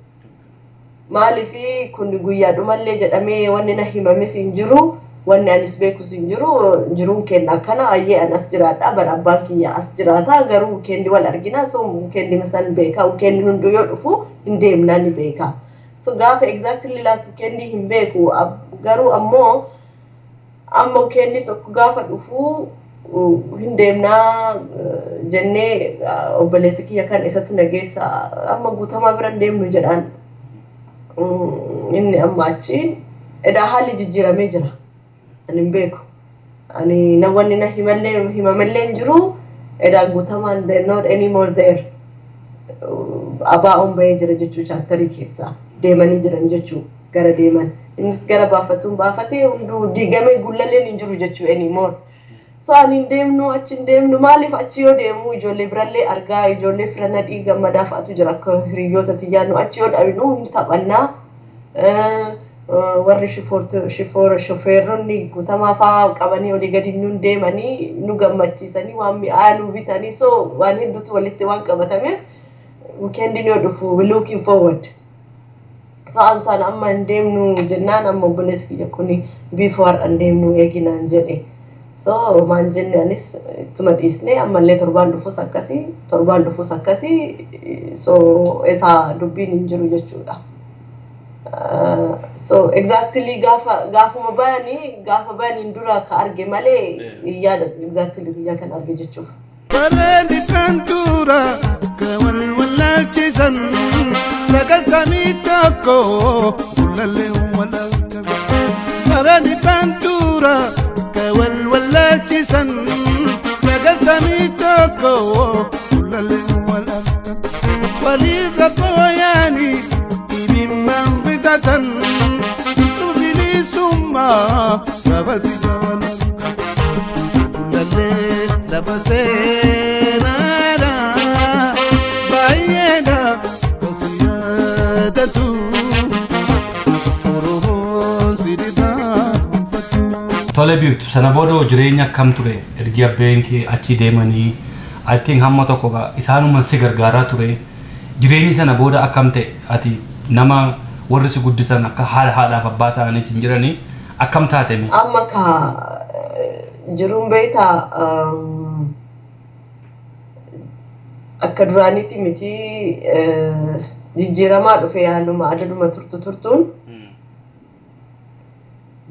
Maaliifi kun guyyaa dhumallee jedhamee wanni na himames hin jiru, wanni anis beekus hin jiru. Jiruun kenna akkana ayyee, an as jiraadha bara, abbaan kiyya as jiraata, garuu weekendii wal argina. So weekendii masan beeka, weekendii hunduu yoo dhufu hin deemnaa ni beeka. So gaafa exactly last weekendii hin beeku, garuu ammoo amma weekendii tokko gaafa dhufu hin deemnaa jennee, obboleessi kiyya kan isatu nageessa, amma Guutamaa bira hin deemnu jedhaan. Inni amma achiin edaa haalli jijjiiramee jira. Ani hin beeku. Ani na wanni na himallee himamallee hin jiru. Edaa Guutamaan they're not anymore there. Abaa'oon bahee jira jechuu, chapterii keessaa deemanii jiran jechuu, gara deeman. Innis gara baafatuun baafatee, hunduu diigamee, Gullalleen hin jiru jechuu anymore. So ani hin deemnu, achi hin deemnu. Maaliif achi yoo deemu ijoollee birallee argaa, ijoollee fira Nadhii Gammadaa fa'atu jira, akka hiriyoota xiyyaannu achi yoo dhabnu hin taphannaa. Warri shofeeronni Guutamaa fa'aa qabanii olii gadi nuun deemanii nu gammachiisanii, waan mi'aa nu bitanii, so waan hedduutu walitti waan qabatameef weekendiin yoo dhufu we looking forward. Sa'aan sana amma hin deemnu jennaan, amma obboleessi kiyya kuni biifoo har'a hin deemnu eeginaan jedhe. So maan jenne, anis ittuma dhiisne. Ammallee torbaan dhufus akkasii, torbaan dhufus akkasii, so isaa dubbiin hin jiru jechuudha. So exactly gaafa gaafuma bayanii, gaafa bayaniin dura ka arge malee hin yaadadhu exactly guyyaa kan arge jechuuf. Bareeddi kan tura ka wal wallaalchisan 91 Gullallee wal argan. Bareeddi kan tura ka wal wallaalchisan 91 Gullallee wal argan. Waliif rakkoo yaani dhibimmaan fitatan bilisummaa gabasi wal argan. Gullallee lafa seenaadha, baay'eedha kasi yaadatu, Oromoon si dhibaa. Tole Biiftu, sana booda jireenya akkam ture ergi abbeen kee achi deemanii? I think hamma tokko isaanuma si gargaaraa ture. Jireenyi sana booda akkam ta'e? Ati nama warri si guddisan akka haadha haadhaaf abbaa ta'anii sin jiranii, akkam taate mee? Amma ka jiruun beektaa, akka duraanitti miti, jijjiiramaa dhufe haaluma adaduma turtu turtuun.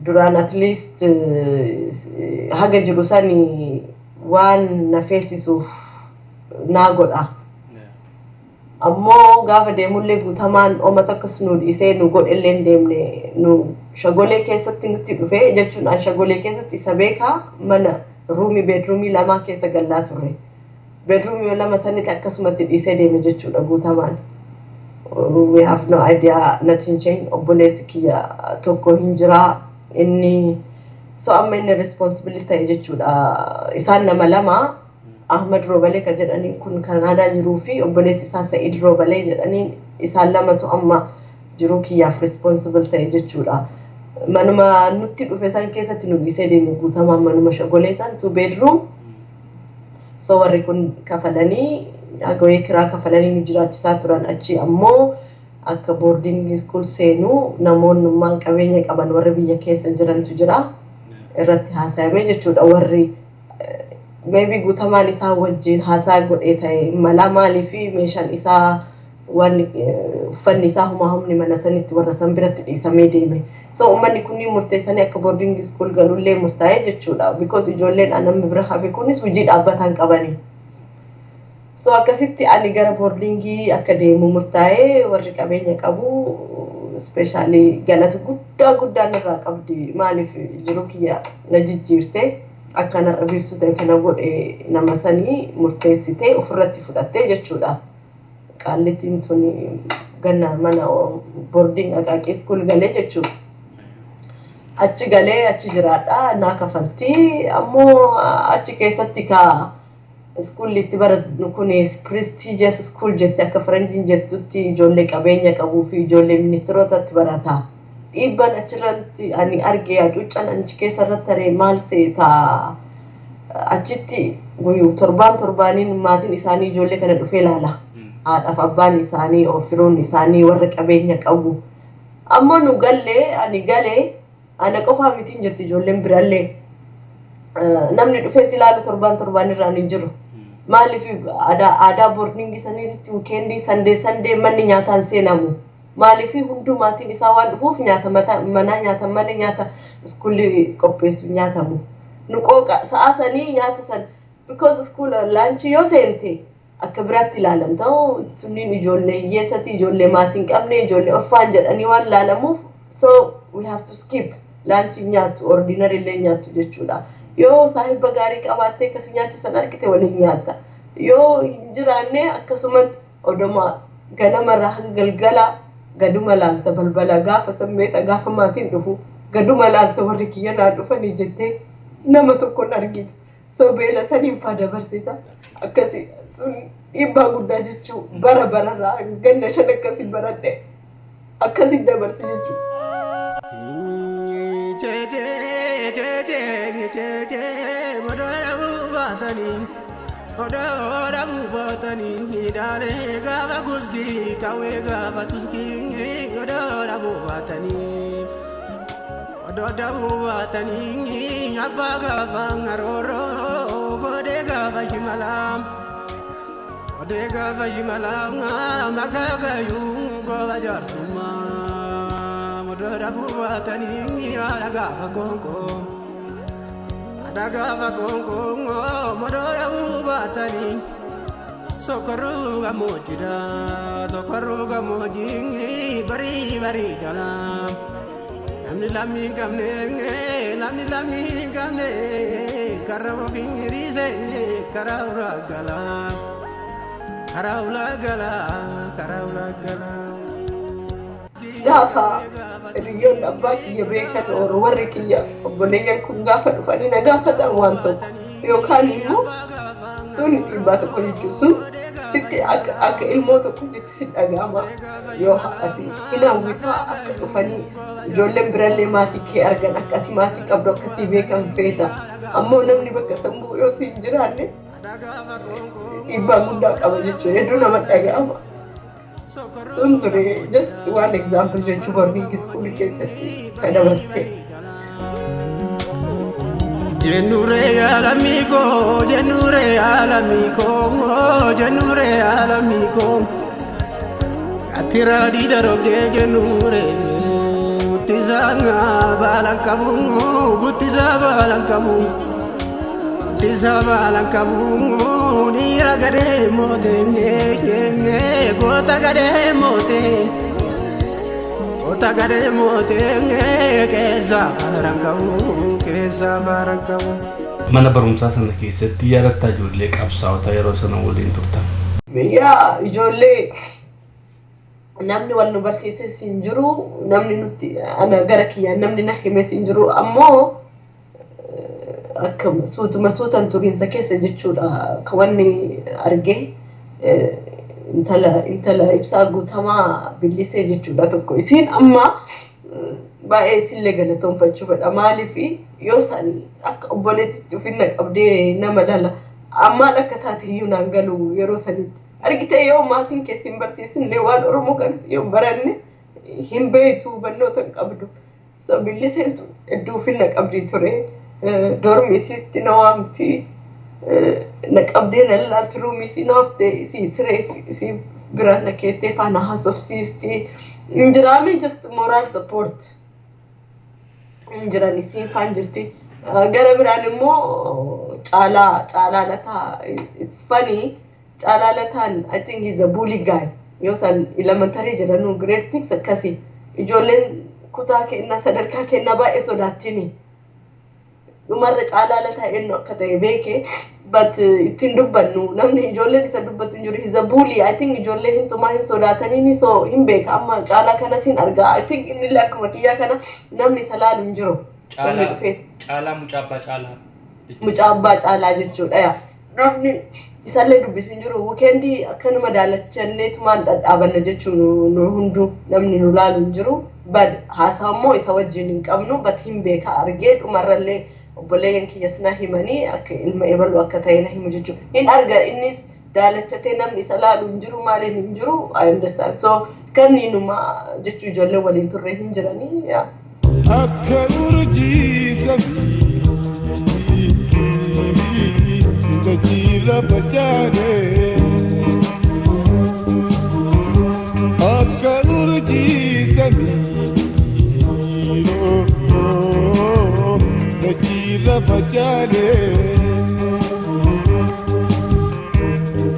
Duraan at least haga jiru sani waan na feesisuuf naa godha. Ammoo gaafa deemullee Guutamaan oma takkas nu dhiisee nu godhellee hin deemne. Nu Shagolee keessatti nutti dhufe jechuun, an Shagolee keessatti isa beekaa, mana roomii bedroomii lamaa keessa gallaa turre. Bedroomii lama sanitti akkasumatti dhiisee deeme jechuudha Guutamaan. We have no idea, nothing change. Obboleessi kiyya tokko hin jiraa inni, so amma inni responsibility ta'e jechuudha. Isaan nama lama, Ahmad Roobalee kan jedhaniin kun Kanaadaa jiruu fi obboleessi isaa Sa'id Roobalee jedhaniin, isaan lamatu amma jiruu kiyyaaf responsible ta'e jechuudha. Manuma nutti dhufe san keessatti nu dhiisee deeme Guutamaan, manuma Shagolee san, two bedroom. So warri kun kafalanii, hagawee kiraa kafalanii nu jiraachisaa turan. Achi ammoo akka boarding school seenuu namoonnummaan qabeenya qaban warri biyya keessa jirantu jira irratti haasa'ame jechuudha. Warri maybe Guutamaan isaa wajjin haasaa godhee ta'e mala, maalii fi meeshaan isaa Waan uffanni isaa humaa humni mana sanitti warra san biratti dhiisamee deeme. So uummanni kunniin murteessanii akka boarding school galullee murtaa'ee jechuudha. Because ijoolleen namni bira hafe kunis hojii dhaabbataan qabanii. So akkasitti ani gara boardingii akka deemu murtaa'ee. Warri qabeenya qabu especially galata guddaa guddaa narraa qabdi. Maaliif, jiru kiyya na jijjiirte, akka narra biiftu ta'e kana godhe nama sanii murteessitee ofirratti fudhattee jechuudha. Qaallittiin tun ganna mana boarding Aqaaqii School galee jechuudha. Achi galee achi jiraadha, naa kafaltii. Ammoo achi keessatti ka schoolli itti barannu kun prestigious school jette, akka faranjiin jettutti ijoollee qabeenya qabuu fi ijoollee ministeerotatti barata. Dhiibbaan achirratti ani arge, hacuuccaan achi keessa irratti taree maal seetaa, achitti guyyuu torbaan torbaaniin maatiin isaanii ijoollee kana dhufee ilaala. Haadhaaf abbaan isaanii, firoonni isaanii warra qabeenya qabu. Ammoo nu gallee, ani galee, ana qofaa mitiin jirti, ijoolleen birallee. Namni dhufee si ilaalu torbaan torbaan irraan hin jiru. Maaliif, aadaa boardingii saniitti weekendii Sunday Sunday manni nyaataan seenamu. Maaliif, hunduu maatiin isaa waan dhufuuf nyaata manaa nyaatan malee nyaata schoolli qopheessu nyaatamu. Nu qooqa sa'a sanii nyaata san, because school lunchii yoo seente akka biraatti ilaalamta. Tunniin ijoollee hiyyeessatti, ijoollee maatii hin qabne, ijoollee orphan jedhanii waan ilaalamuuf, so we have to skip lunchii nyaattu, ordinary illee nyaattu jechuudha. Yoo saahiba gaarii qabaattee akkasii nyaachisan argite waliin nyaatta. Yoo hin jiraanne akkasumatti odoma ganamarraa hanga galgala gaduma laalta balbala, gaafa sammeexa, gaafa maatiin dhufu gaduma laalta, warri kiyya naa dhufanii jettee nama tokkoon argitu. So beela saniin faa dabarsita. Akkasi sun dhiibbaa guddaa jechuu, bara bararraa ganna 5 akkasii baradhe, akkasii dabarsi jechuudha. Odoora buufatanii hidhaalee gaafa guskii kawwee gaafa tuskii odoora buufatanii. Odoora buufatanii abbaa gaafa ngarooroo godhee gaafa shimalaa. Godhee gaafa shimalaa makaa gayyuu gooba jaarsummaa. Odoora buufatanii haadha gaafa konkoo. Haadha gaafa konkoo modoora buufatanii. Sokoruu gammoojjidha sokoruu gammoojjii barii barii dhala. Namni lammii hin qabne, namni lammii hin qabne, karaa ofiin hiriise karaa ulaa gala. Karaa ulaa gala, karaa ulaa gala. Gaafa hiriyyoonni abbaa kiyya beekan, oolu warri kiyya obboleeyyan kun gaafa dhufanii na gaafatan waan tokko yookaan immoo sun dhiibbaa tokko jechuun sun sitti akka ilmoo tokkotti si dhaga'ama. Yoo ati hin hawwitaa akka dhufanii ijoolleen birallee maatii kee argan, akka ati maatii qabdu akkasii beekan feeta. Ammoo namni bakka sammuu yoo si hin jiraanne dhiibbaa guddaa qaba jechuudha, hedduu nama dhaga'ama. Sun ture just one example jechuu, boarding school keessatti kan dabarse. Jennure alamiko, jennure alamiko, jennure alamiko. Atira didarogde jennure, guttisa baalan qabu, guttisa baalan qabu. Guttisa baalan qabu, dhiira gadee mootee, goota gadee mootee. Goota gadee mootee keessa baalan qabu, keessa baalan qabu. Mana barumsaa sana keessatti yaadattaa ijoollee qabsaa'ota yeroo sana waliin turtan? Yaa, ijoollee namni wal nu barsiises hin jiru, namni nutti ana gara kiyyaan namni na himes hin jiru. Ammoo akka suutuma suutan turiinsa keessa jechuudha ka wanni arge intala Ibsaa Guutamaa Billisee jechuudha tokko. Isiin amma baay'ee isillee galatoonfachuu fedha. Maaliif, yoo san akka obboleettitti ofinna qabdee nama lala ammaan akka taate iyyuu naan galu. Yeroo sanitti argite, yoo maatiin keessi hin barsiisinne, waan Oromoo kanas yoo baranne hin beektu, hubannoota hin qabdu. So Billiseen hedduu ofinna qabdi ture. Dormii isiitti na waamti, na qabdee na ilaalti, roomii isii na haftee isii siree isii bira na keettee faana haasofsiisti. Hin jiraame, just moral support. Hin jiran, isiin faan jirti. Gara biraan immoo Caalaa Lataa, it's funny, Caalaa Lataan, I think he's a bully guy. Yoo san elementary jedhanu, grade 6 akkasi. Ijoolleen kutaa kennaa, sadarkaa kennaa baay'ee sodaattini. Dhumarra Caalaa Lataa eenyu akka ta'e beeke, but ittiin dubbannu, namni ijoolleen isa dubbatu hin jiru. He's a bully, I think. Ijoollee hin tumaa, hin sodaatanii, so hin beeka. Amma Caalaa kanas hin argaa. I think innillee akkuma kiyyaa kana namni isa laalu hin jiru. Namni dhufee Caalaa mucaa abbaa Caalaa. Mucaa abbaa Caalaa jechuudha yaa. Namni isallee dubbisu hin jiru. Weekendii akkanuma daalachanneetumaan dhadhaabanna jechuun nu hunduu namni nu laalu hin jiru. But haasaa immoo isa wajjin hin qabnu, but hin beeka, argee dhumarrallee obboleeyyan kiyyas na himanii akka ilma ebalu akka ta'e na himu jechuudha. Hin arga, innis daalachatee namni isa laalu hin jiru, maaliin hin jiru, I understand. So kanniinuma jechuu, ijoollee waliin turre hin jiranii. Yeah. Akka urjii samii dachii lafa jaaree, akka urjii samii dachii lafa jaaree,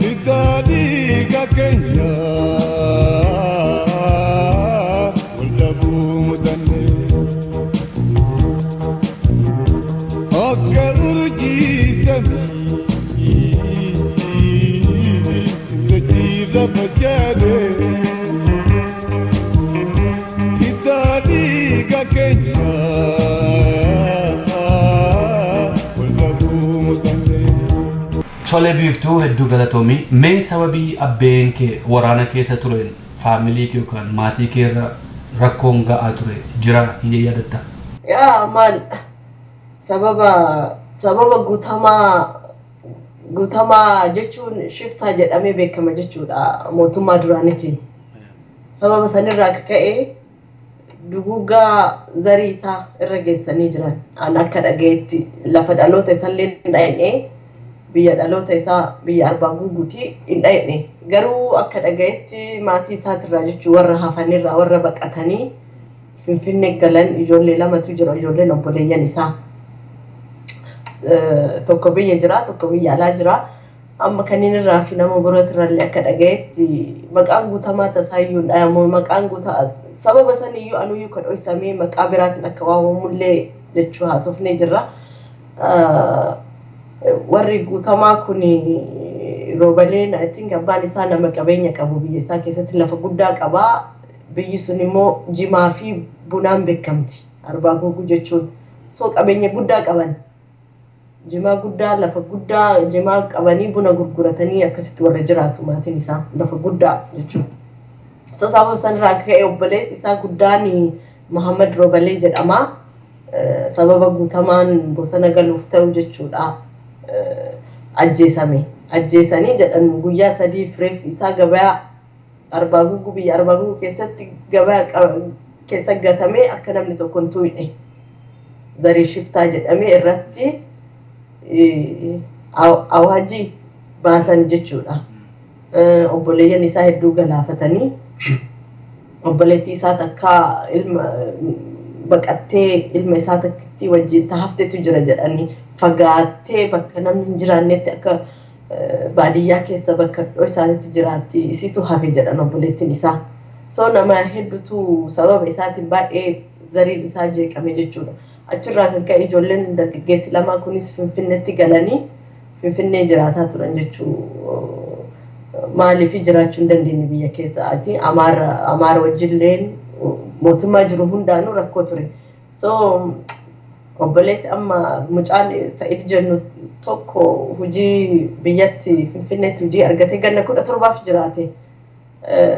hiddaadhiiga keenya wal dhabuu mudannee. Akka urjii samii dachii lafa jaaree, hiddaadhiiga keenya wal dhabuu mudannee. Tole Biiftuu, hedduu galatoomii. Mee sababii abbeen kee waraana keessa tureen faamilii kee yookaan maatii kee irra rakkoon ga'aa ture jira hin yaadatta? Yaa, maal, sababa Guutamaa jechuun shiftaa jedhamee beekama jechuudha mootummaa duraanitiin. Sababa sanirraa akka ka'e duguuggaa zarii isaa irra geessanii jiran. An akka dhagayetti lafa dhaloota isallee hin dhayne, biyya dhaloota isaa biyya Arbaa Guuguutii hin dhayne. Garuu akka dhagayetti maatii isaatirraa jechuu, warra hafanirraa, warra baqatanii Finfinnee galan, ijoollee lamatu jira, ijoolleen obboleeyyan isaa. Tokko biyya jira, tokko biyya alaa jira. Amma kanneen irraa fi nama birootirrallee akka dhagayetti maqaan Guutamaa Tasaayyuu hin dhayamu. Maqaan Guutaa sababa saniyyuu anuyyuu kan dhoysamee maqaa biraatiin akka waamamullee jechuu haasofnee jirra. Warri Guutamaa kun, Roobaleen, I think abbaan isaa nama qabeenya qabu, biyya isaa keessatti lafa guddaa qabaa. Biyyi sun immoo jimaa fi bunaan beekamti. Arbaa Guuguu jechuun. So qabeenya guddaa qaban. Jimaa guddaa, lafa guddaa jimaa qabanii, buna gurguratanii akkasitti warra jiraatu maatiin isaa, lafa guddaa jechuudha. So sababa sanarraa akka ka'e obboleessi isaa guddaan Muhammad Roobalee jedhama. Sababa Guutamaan bosona galuuf ta'u jechuudha. Ajjeesame. Ajjeesanii jedhan, guyyaa 3f reeffi isaa gabayaa Arbaa Guuguu, biyya Arbaa Guuguu keessatti gabayaa keessa gatamee akka namni tokko hin tuqne zarii shiftaa jedhamee irratti awaajii baasan jechuudha. Obboleeyyan isaa hedduu galaafatanii, obboleettii isaa takka ilma baqattee ilma isaa takkitti wajjin haftetu jira jedhanii, fagaattee bakka namni hin jiraannetti, akka baadiyyaa keessa bakka iddoo isaanitti jiraatti, isiitu hafe jedhan obboleettiin isaa. So nama hedduutu sababa isaatiin baay'ee zariin isaa jeeqame jechuudha. Achirraa kan ka'e ijoolleen dargaggeessi lamaa kunis Finfinneetti galanii Finfinnee jiraataa turan jechuu. Maaliif jiraachuu hin dandeenye biyya keessa? Ati Amaara wajjilleen mootummaa jiru hundaanuu rakkoo ture. So obboleessi amma mucaan Sa'id jennu tokko hojii biyyatti Finfinneetti hojii argatee ganna 17f jiraate.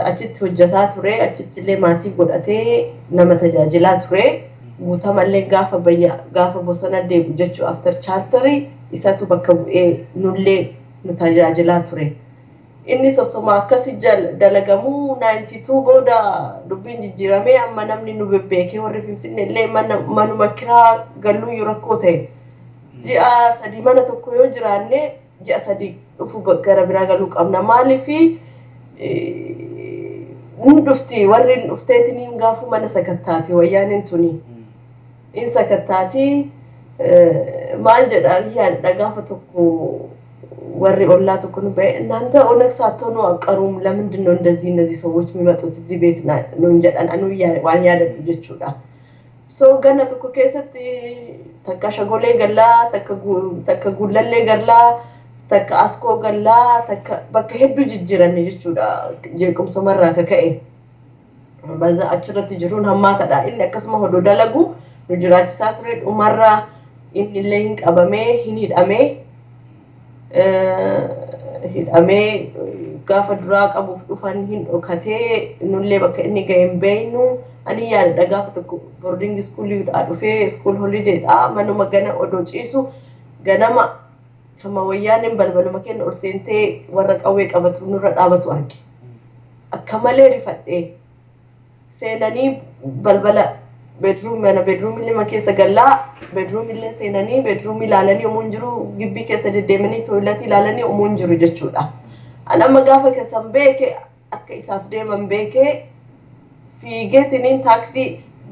Achitti hojjetaa ture, achitti illee maatii godhatee nama tajaajilaa ture. Guutamallee gaafa bayya, gaafa bosona deebi'u jechuu, after charterii isatu bakka bu'ee nullee nu tajaajilaa ture. Innis osoma akkasi dalagamuu 92 booda dubbiin jijjiiramee amma namni nu bebbeekee warri Finfinnee illee manuma kiraa galuuyyuu rakkoo ta'e. Ji'a 3 mana tokko yoo jiraanne, ji'a 3 dhufu gara biraa galuu qabna. Maaliifi Nun dhufti, warri hin dhufteetiin gaafu mana sakattaati wayyaaniin tuni. In sakattaati maal jedhaan yaadadha, gaafa tokko warri ollaa tokko nu ba'e, "እናንተ ኦነግ ሳትሆኑ አትቀሩም፣ ለምንድን ነው እንደዚህ እነዚህ ሰዎች የሚመጡት እዚህ ቤት?" nuun jedhan, anuu waan yaadadhu jechuudha. So ganna tokko keessatti takka Shagolee gallaa, takka Gullallee gallaa, takka Askoo gallaa, takka bakka hedduu jijjiiranne jechuudha, jeequmsa marraa ka ka'e. Baza achirratti jiruun hammaatadha. Inni akkasuma hodoo dalagu nu jiraachisaa ture, dhumarraa inni illee hin qabamee, hin hidhamee. Hidhamee gaafa duraa qabuuf dhufan hin dhokatee, nullee bakka inni ga'e hin beeknu. Ani yaadadha, gaafa tokko boarding schooliidhaa dhufee, school holidaydha, manuma gana odoo ciisu, ganama kama wayyaaneen balbaluma kenna ol seentee warra qawwee qabatu nurra dhaabatu arge. Akka malee rifadhee, seenanii balbala bedroom, mana bedroom illee keessa gallaa, bedroom illee seenanii, bedroom ilaalanii yommuu hin jiru, gibbii keessa deddeemanii toiletii ilaalanii yommuu hin jiru jechuudha. Ani amma gaafa keessan beeke, akka isaaf deeman beeke, fiigeetiniin taaksii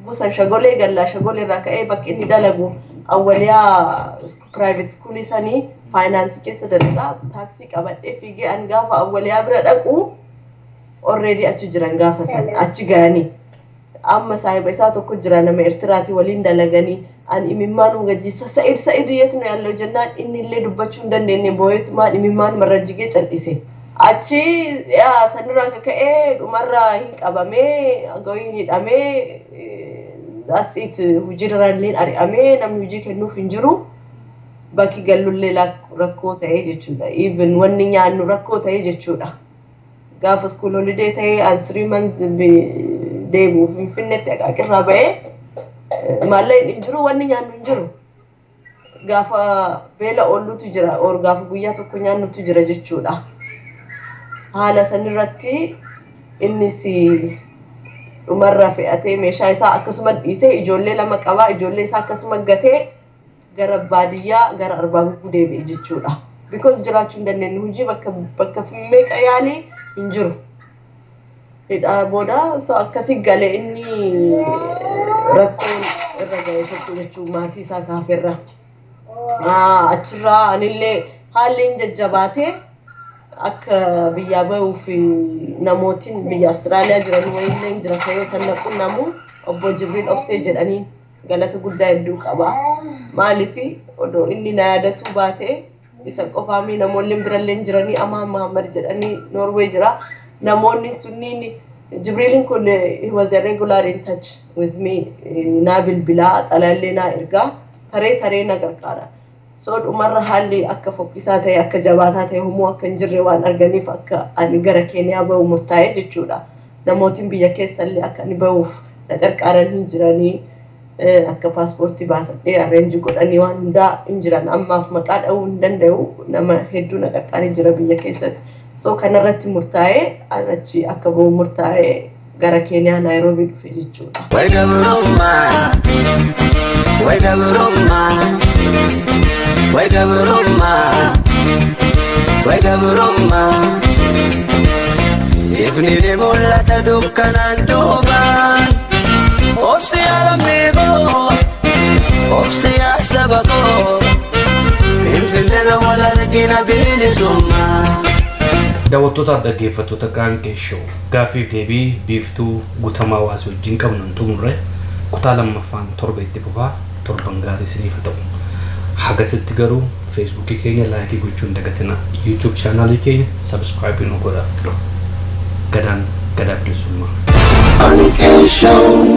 gusa Shagolee gallaa, Shagolee irraa ka'ee bakka inni dalagu, Awwaliyaa private schoolii sanii financeii keessa dalagaa, taaksii qabadhee fiigee an gaafa Awwaliyaa bira dhaqu already achi jiran, gaafa san achi ga'anii. Amma saahiba isaa tokko jira, nama Eertiraati, waliin dalaganii. An imimmaan gajjiisa, "Sa'id, Sa'id, የት ነው ያለው?" jennaan inni illee dubbachuu hin dandeenye, booyetumaan imimmaan marra jigee cal'ise. Achi yaa sanirraa akka ka'ee dhumarraa hin qabamee, hin hidhamee, asiit hojiirra illee ari'amee, namni hojii kennuuf hin jiru. Bakki gallullee rakkoo ta'ee jechuudha. Even wanni nyaannu rakkoo ta'ee jechuudha. Gaafa school holiday ta'ee an 3 months deebi'u Finfinneetti Aqaaqirraa ba'ee, maallaqni hin jiru, wanni nyaannu hin jiru. Gaafa beela oollutu jira, or gaafa guyyaa tokko nyaannutu jira jechuudha. Haala sanirratti innis dhumarra fe'atee meeshaa isaa akkasuma dhiisee, ijoollee lama qabaa, ijoollee isaa akkasuma gatee gara baadiyyaa, gara Arbaa Gugguu deebi'e jechuudha. Because jiraachuu hin dandeenye, hojii bakka bakka meeqa yaalii hin jiru. Hidhaa booda so akkasi galee, inni rakkoon irra ga'e tokko jechuun maatii isaa kaafirra. Achirraa anillee haalli hin jajjabaatee akka biyyaa bahuuf namootiin biyya Awustiraaliyaa jiran wayiillee hin jira, yeroo san quunnamu obbo Jibriil Obsee jedhanii, galata guddaa hedduu qaba. Maaliif odoo inni na yaadatuu baate, isa qofaamii, namoonni birallee hin jiranii, Amaan Mahammad jedhanii Noorwee jira. Namoonni sunniin, Jibriiliin kun, he was a regular in touch with me, naa bilbilaa, xalayaallee naa ergaa, taree taree na gargaara. So dhumarra haalli akka fokkisaa ta'e, akka jabaataa ta'e, humuu akka hin jirre waan arganiif akka ani gara Keeniyaa bahu murtaa'e jechuudha. Namootiin biyya keessallee akka ani bahuuf na gargaaran hin jiranii, akka paaspoortii baasadhee arrange godhanii waan hundaa hin jiran, ammaaf maqaa dha'uu hin danda'u, nama hedduu na gargaaree jira biyya keessatti. So kanarratti murtaa'ee an achi akka bahu murtaa'ee gara Keeniyaa Naayiroobii dhufe jechuudha. Way gabrummaa, way gabrummaa, way gabrummaa, way gabrummaa. Ifni ni mul'ata dukkanaan duubaan. Obsi alamni koo, obsi yaa saba koo. Finfinnee wal argina bilisummaa. Daawwattootaaf dhaggeeffattoota Qaanqee Show, gaaffiif deebii Biiftuu Guutamaa Waasii wajjin qabnu hin xumurre, kutaa lammaffaan torba itti fufaa. Torban gaarii isiniif haa ta'u. Hagasitti garuu Facebookii keenya likeii gochuu hin dagatinaa. YouTube channelii keenya subscribe nu godhaa. Gadaan gadaa bilisummaa. Qaanqee Show.